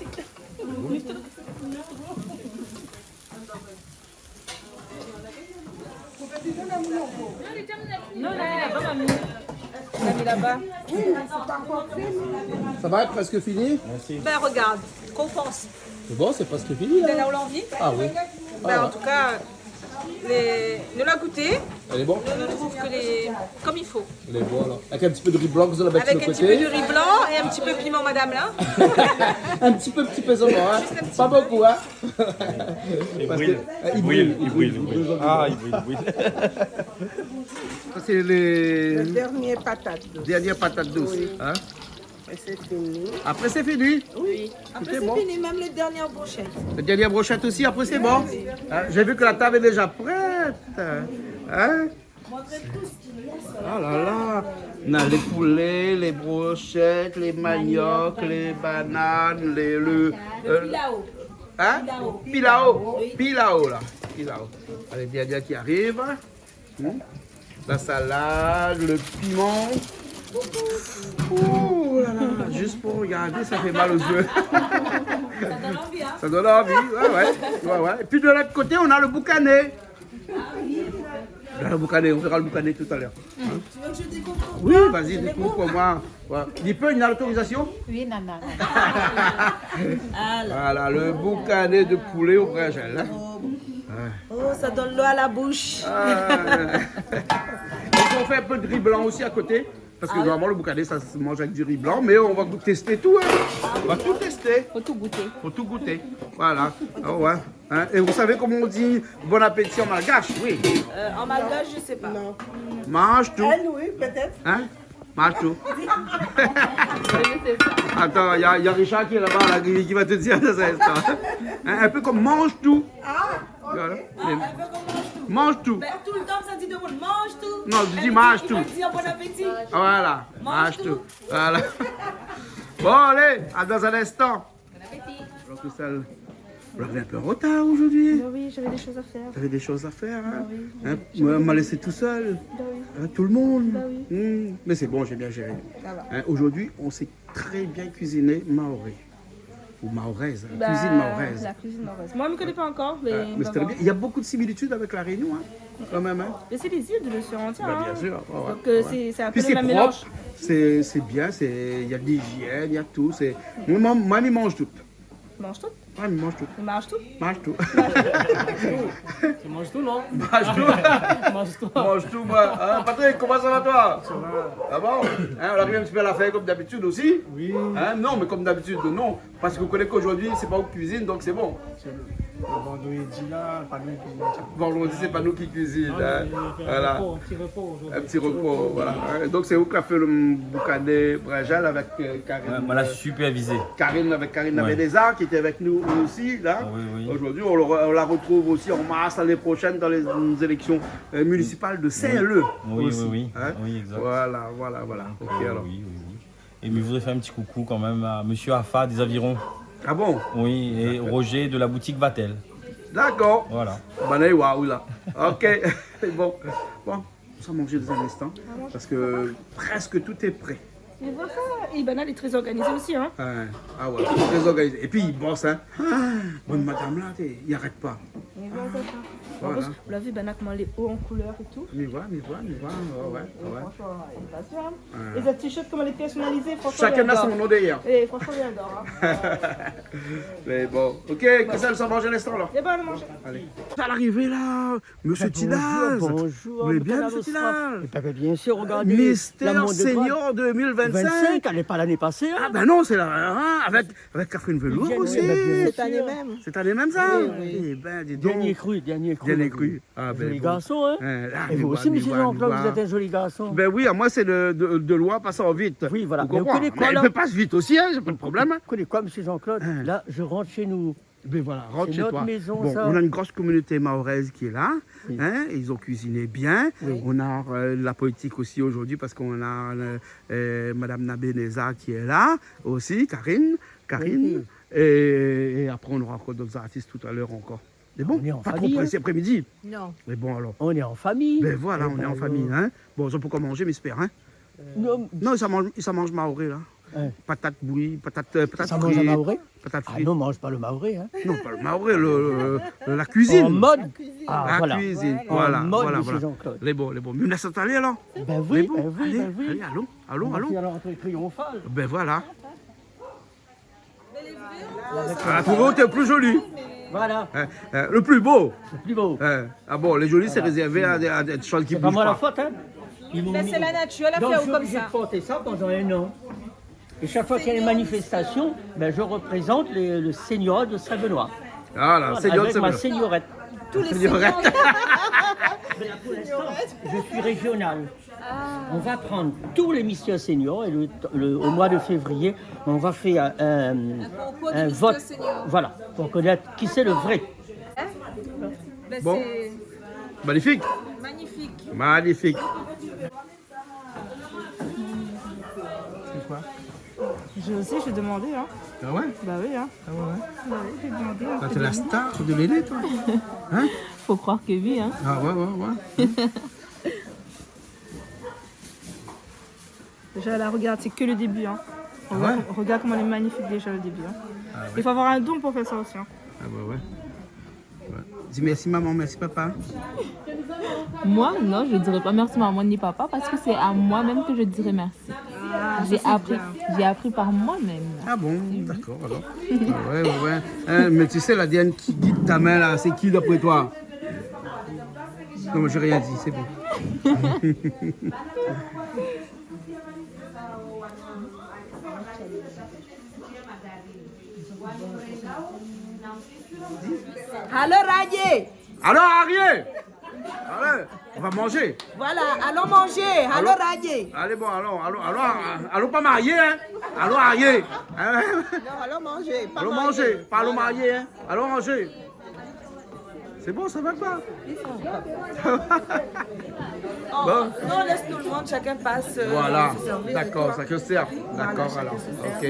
Non, la mi laba, mami. La mi laba. Ça va, presque fini ? Ben, regarde, qu'on pense. C'est bon, c'est presque fini, là. Ou la anvi ? Ah oui. Ben, en tout cas, lé, nou la gouté. Elle est bon ? Nou, nou trouv ke lé, comme il faut. Lé bon, alor. Avèk in ti pé de ri blan, zot la mèt su lo koté. Avec un petit peu de riz blanc et un petit peu piment, madame, là. In ti pé, ti pé solman, hein. Juste un petit peu. Pas beaucoup, hein. Parce que, euh, il brûle, il brûle, il brûle. Ah, il brûle, il brûle. Ça, c'est les... La dernière patate douce. Dernière patate douce, hein. Oui. Et c'est fini. Après, c'est fini. Oui. Après, c'est bon. Après, c'est fini, même les dernières brochettes. Les dernières brochettes aussi, après, c'est bon. Oui. Hein, j'ai vu que la table est déjà prête. Hein ? Montrez tout ce qu'il y a sur la table. Ah là là. On a les poulets, les brochettes, les maniocs, les bananes, les, le, euh, pilao. Hein ? Pilao. Pilao. Oui. Pilao, là. Pilao. Avec Diadia qui arrive. Hmm ? La salade, le piment. Ouh là là, juste pour regarder, ça fait mal aux yeux. Ça donne envie, hein ? Ça donne envie, ouais, ouais. Ouais, ouais. Et puis de l'autre côté, on a le boucané. Dans le boucané, on verra le boucané tout à l'heure. Hein ? Oui, vas-y, découpe pour moi. Voilà. Il peut, il a l'autorisation ? Oui, non, non, non. Voilà, le boucané de poulet au brinjal, hein. Oh, ça donne l'eau à la bouche. Ah. Et on fait un peu de riz blanc aussi à côté. Parce que normalement, le boucané, ça se mange avec du riz blanc, mais on va goûter, tester tout, hein. On va tout tester. Faut tout goûter. Faut tout goûter. Voilà. Ah ouais. Hein, et vous savez comment on dit bon appétit en malgache ? Oui. Euh, en malgache, je sais pas. Non. Manz tout. Elle, oui, peut-être. Hein ? Manz tout. Attends, il y a, il y a Richard qui est là-bas, là, qui, qui va te dire dans un instant. Hein, un peu comme mange tout. Ah, ok. Voilà. Ah, un peu comme mange tout. Manz tout. Ben, tout le temps, ça dit de moi, mange tout. Non, je dis mange tout. Elle dit, elle dit bon appétit. Voilà. Manz tout. Voilà. Bon, allez, à dans un instant. Bon appétit. Alors, Christelle, vous arrivez un peu en retard aujourd'hui. Bah oui, j'avais des choses à faire. T'avais des choses à faire, hein ? Bah oui. Hein ? Moi, on m'a laissé tout seul. Bah oui. Hein, tout le monde. Bah oui. Hmm. Mais c'est bon, j'ai bien géré. Ça va. Hein, aujourd'hui, on s'est très bien cuisiné maoré. Ou mahoraise, hein, cuisine mahoraise. Bah, la cuisine mahoraise. Moi, je ne connais pas encore, mais on va voir. Il y a beaucoup de similitudes avec La Réunion, hein, quand même, hein. Mais c'est les îles de l'océan Indien, hein. Bah, bien sûr, ouais, ouais. Donc, euh, c'est, c'est un peu le même mélange. Puis c'est propre, c'est, c'est bien, c'est, il y a de l'hygiène, il y a tout, c'est, moi, moi, moi, mi manz tout. Manz tout ? Ouais, mi manz tout. Mi manz tout ? Manz tout. Tu manges tout, non ? Manz tout. Manz tout. Manz tout, moi. Hein, Patrick, comment ça va, toi ? Ça va. Ah bon ? Hein, on arrive un petit peu à la fin, comme d'habitude aussi. Oui. Hein, non, mais comme d'habitude, non. Parce que vous connaissez qu'aujourd'hui, c'est pas vous qui cuisine, donc c'est bon. C'est le, le vendredi là, pas nous qui cuisine. Vendredi, c'est pas nous qui cuisine, hein. Non, mais on fait un repos, un petit repos aujourd'hui. Voilà. Un petit repos, voilà. Hein, donc, c'est vous qui avez fait le boucané brinjal avec, euh, Karine. Ouais, moi, la supervisé. Karine, avec Karine Abénézar, qui était avec nous aussi, là. Ah oui, oui. Aujourd'hui, on le re-, on la retrouve aussi en mars l'année prochaine dans les, les élections, euh, municipales de Saint-Leu aussi, hein. Oui, oui, oui. Oui, exact. Voilà, voilà, voilà. Donc, euh, oui, oui, oui. Et je voudrais faire un petit coucou quand même à monsieur Afa des Avirons. Ah bon ? Oui, et Roger de la boutique Vatel. D'accord. Voilà. Banna i wa, oui, là. Ok. Bon. Bon, on va manger dans un instant, parce que presque tout est prêt. Mais voilà, et ben là, elle est très organisée aussi, hein. Hein, ah ouais, très organisé. Et puis, il bosse, hein. Ah, bonne madame là, t'es, il arrête pas. Mais voilà, ça. Voilà. En plus, vous l'avez vu, ben là, comment elle est haut en couleur et tout. Mi voi, mi voi, mi voi, ouais, ouais, ouais. Franchement, il est pas sûr, hein. Ouais. Et sa t-shirt, comment elle est personnalisée, franchement, j'adore. Chacun a son nom derrière. Et franchement, j'adore, hein. Mais bon, ok, qu'est-ce qu'elle s'en mange à l'instant, là ? Eh ben, allons manger. Allez. À l'arrivée, là, monsieur Tidal. Bonjour, bonjour, monsieur Tidal. Vous allez bien, monsieur Tidal ? Eh ben, bien sûr, regardez, Mister Senior deux mille vingt-cinq. Vingt-cinq, elle n'est pas l'année passée, hein. Ah ben non, c'est là, hein, avec, avec Catherine Velour aussi. Bien sûr. Cette année même. Cette année même, ça ? Oui, oui. Eh ben, dis donc. Dernier cru, dernier cru. Dernier cru. Ah, ben, bon. Joli garçon, hein ? Hein, ah, mais voilà, mais voilà, mais voilà. Et vous aussi, monsieur Jean-Claude, vous êtes un joli garçon. Ben oui, à moi, c'est de, de, de loin, passant vite. Oui, voilà. Vous comprenez ? Mais vous connaissez quoi, là ? Mais il peut passer vite aussi, hein, j'ai pas de problème, hein. Vous connaissez quoi, monsieur Jean-Claude ? Hein. Là, je rentre chez nous. Ben voilà, rentre chez toi. C'est notre maison, ça. Bon, on a une grosse communauté mahoraise qui est là, hein, ils ont cuisiné bien. Oui. Oui. On a, euh, la politique aussi aujourd'hui parce qu'on a, euh, euh, Madame Nabénéza qui est là aussi, Karine, Karine. Oui. Et, et après, on aura encore d'autres artistes tout à l'heure encore. Mais bon, pas trop pressé après-midi. On est en famille, hein. Non. Mais bon, alors. On est en famille. Ben voilà, on est en famille, hein. Eh ben alors. Bon, ils ont pas encore mangé, mais j'espère, hein. Non, mais ça mange, ça mange maoré, là. Hein. Patate bouillie, patate, euh, patate frite. Ça mange un maoré ? Patate frite. Ah non, on mange pas le maoré, hein. Non, pas le maoré, le, le, la cuisine. En mode. La cuisine. Ah, voilà. La cuisine, voilà, voilà, voilà. En mode monsieur Jean-Claude. Les bons, les bons. Mais on laisse aller, alors. Ben oui, ben oui, ben oui. Les bons, allez, allez, allons, allons, allons. On va faire la rentrée triomphale. Ben voilà. Ah, tu vois, t'es le plus joli. Voilà. Hein, hein, le plus beau. Le plus beau. Hein, ah bon, les jolis, c'est réservé à des, à des choses qui bougent pas. Voilà. C'est pas moi la faute, hein. Ils m'ont mis, ben, c'est la nature, elle a fait comme ça. Donc, je suis obligé de porter ça pendant un an. Et chaque fois qu'il y a une manifestation, ben, je représente les, le seigneur de Saint-Benoît. Voilà, seigneur de Saint-Benoît. Voilà, avec ma seigneurie. Tous les seigneurs. Mais là, pour l'instant, je suis régional. Ah. On va prendre tous les Mister Senior et le, le, au mois de février, on va faire un, un vote. Un concours de Mister Senior. Voilà, pour connaître qui c'est le vrai. Hein ? Bon. Ben, c'est magnifique. Magnifique. Magnifique. C'est quoi ? Je sais, je vais demander, hein. Ah ouais ? Bah oui, hein. Ah ouais, ouais. Bah oui, je vais demander, hein. Toi, t'es la star de l'élé, toi. Hein ? Faut croire que oui, hein. Ah ouais, ouais, ouais. Déjà, là, regarde, c'est que le début, hein. Ah ouais ? Regarde, regarde comment elle est magnifique déjà, le début, hein. Ah ouais. Il faut avoir un don pour faire ça aussi, hein. Ah bah ouais. Ouais. Dis merci maman, merci papa. Moi, non, je dirais pas merci maman ni papa parce que c'est à moi-même que je dirais merci. Ah, ça, c'est bien. J'ai appris, j'ai appris par moi-même. Ah bon, d'accord, alors. Ah ouais, ouais, ouais. Hein, mais tu sais, la Diane qui guide ta main là, c'est qui d'après toi ? Non, mais j'ai rien dit, c'est bon. Allô, Radier. Allô, Arié. Allez, on va manger. Voilà, allons manger. Allô, Radier. Allez, bon, allons, allons, allons, allons pas marier, hein. Allons marier. Hein ? Non, allons manger, pas marier. Allons manger, pas allons marier, hein. Allons manger. C'est bon, ça va pas ? Ils sont pas. Bon. Non, on laisse tout le monde, chacun passe, euh, se servir et tout. Voilà, d'accord, chacun se sert. Voilà, chacun se sert. D'accord, alors. Ok.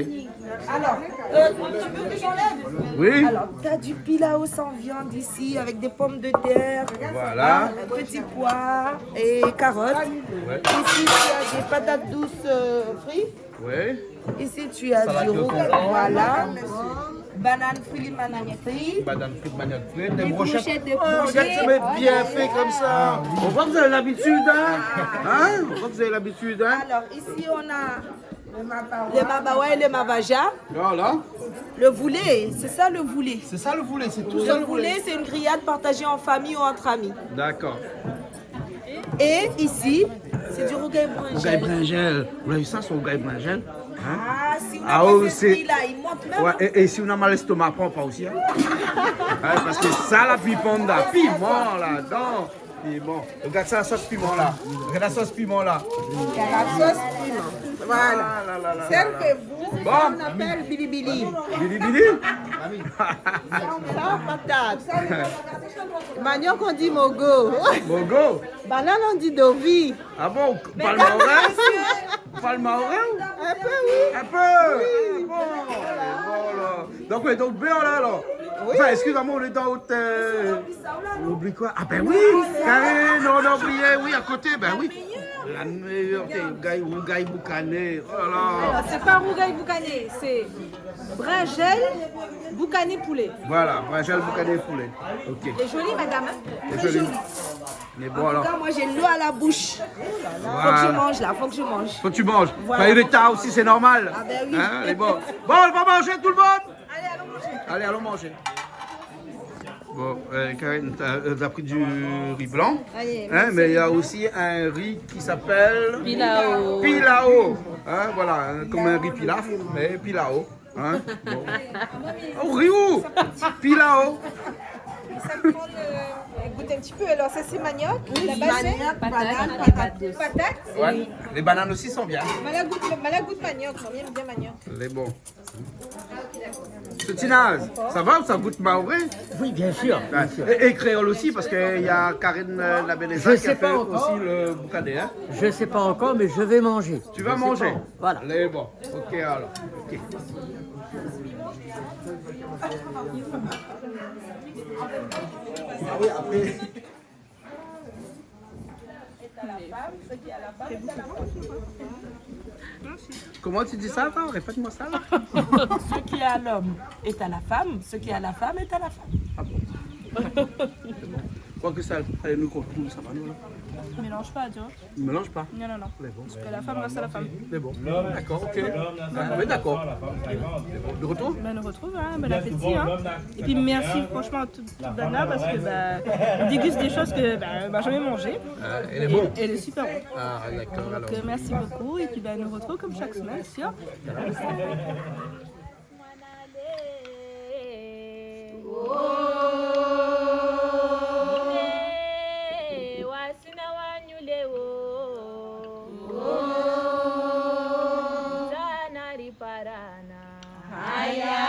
Alors, euh, tu veux que j'enlève ? Oui. Alors, t'as du pilao sans viande ici, avec des pommes de terre, voilà, un petit pois et carottes. Ouais. Ici, tu as des patates douces, euh, frites. Ouais. Ici, tu as du rougail, voilà. Salade de concombre. Banane frite, manioc frit. Banane frite, manioc frit. Des brochettes de poulet. Des brochettes de poulet. Oh, regarde, ça va être bien fait comme ça. On voit que vous avez l'habitude, hein ? Hein ? On voit que vous avez l'habitude, hein ? Alors, ici, on a le mabawa et le mavaja. Voilà. Le voulé, c'est ça le voulé. C'est ça le voulé, c'est tout ça le voulé. Le voulé, c'est une grillade partagée en famille ou entre amis. D'accord. Et ici, c'est du rougail brinjelle. Rougail brinjelle. Vous avez vu ça, ce rougail brinjelle ? Hein ? Ah, si on a pas fait ce prix-là, il monte même. Ah, ouais, et, et si on a mal à l'estomac, prends pas aussi, hein ? Hein, parce que ça, la pimenta, piment là-dedans. Piment. Regarde ça, la sauce piment là. Regarde la sauce piment là. La sauce piment. Voilà. Ah, là, là, là, là, là. Celle que vous, on appelle bilibili. Bilibili ? Sans patate. Manioc, on dit mogo. Mogo ? Banane, on dit dovi. Ah bon, ou parl maoré ? Ou parl maoré ou ? Un peu, oui. Un peu. Oui. Ah bon, voilà. Donc, ouais, donc, bien là, alors. Oui. Enfin, excusez-moi, on est dans votre, euh, on oublie quoi ? Ah ben oui, Karine, on a oublié, oui, à côté, ben oui. La meilleure, c'est rougail, rougail boucané. Oh là là. Alors, c'est pas rougail boucané, c'est brinjelle boucané poulet. Voilà, brinjelle boucané poulet. Ok. Elle est jolie, madame, hein ? Très jolie. Mais bon, alors. En tout cas, moi, j'ai l'eau à la bouche. Voilà. Faut que je mange, là, faut que je mange. Faut que tu manges. Voilà. Enfin, il est tard aussi, c'est normal. Ah ben oui. Hein, les bons. Bon, on va manger, tout le monde. Allez, allons manger. Allez, allons manger. Bon, euh, Karine, t'as, euh, t'as pris du riz blanc. Allez, hein, merci. Mais il y a aussi un riz qui s'appelle pilao. Pilao. Hein, voilà, hein, comme un riz pilaf, mais pilao. Hein ? Bon. Oh, riz ou ? Pilao. Ça prend le, goûte un petit peu. Alors, ça, c'est manioc. Oui, là-bas, c'est manioc, banane, patate. Patate. Ouais. Les bananes aussi sont bien. Moi la gout, moi la gout manioc. Moi, j'aime bien manioc. Les bons. Sotinaz, ça va ou ça goûte maoré ? Oui, bien sûr, bien sûr. Et, et créole aussi, parce qu'il y a Karine, euh, la Bénéza qui a fait aussi le boucané, hein ? Je sais pas encore, mais je vais manger. Tu vas manger ? Voilà. Les bons. Ok, alors. Ok. Ah oui, après. Comment tu dis ça, attends, répète-moi ça, là. Ce qui est à l'homme est à la femme, ce qui est à la femme est à la femme. Ah bon. C'est bon. Quoi que ça, allez, nous, qu'on trouve, ça va, nous, là. Mélange pas, tu vois. Ne mélange pas. Non, non, non. Mais bon. Parce que la femme reste la femme. Mais bon, d'accord, ok. Ah, oui, d'accord. De retour ? Ben, on nous retrouve, hein, bon appétit, hein. Et puis merci franchement à toute, toute Dana parce que, bah, on déguste des choses que, bah, on n'a jamais mangé. Ah, elle est bonne. Et elle est super bonne. Ah, d'accord, alors. Donc, euh, merci beaucoup et puis, bah, on nous retrouve comme chaque semaine, sûr. Mwana le, oh, mine, wasina wanyule, oh, oh, zana riparana. Aya.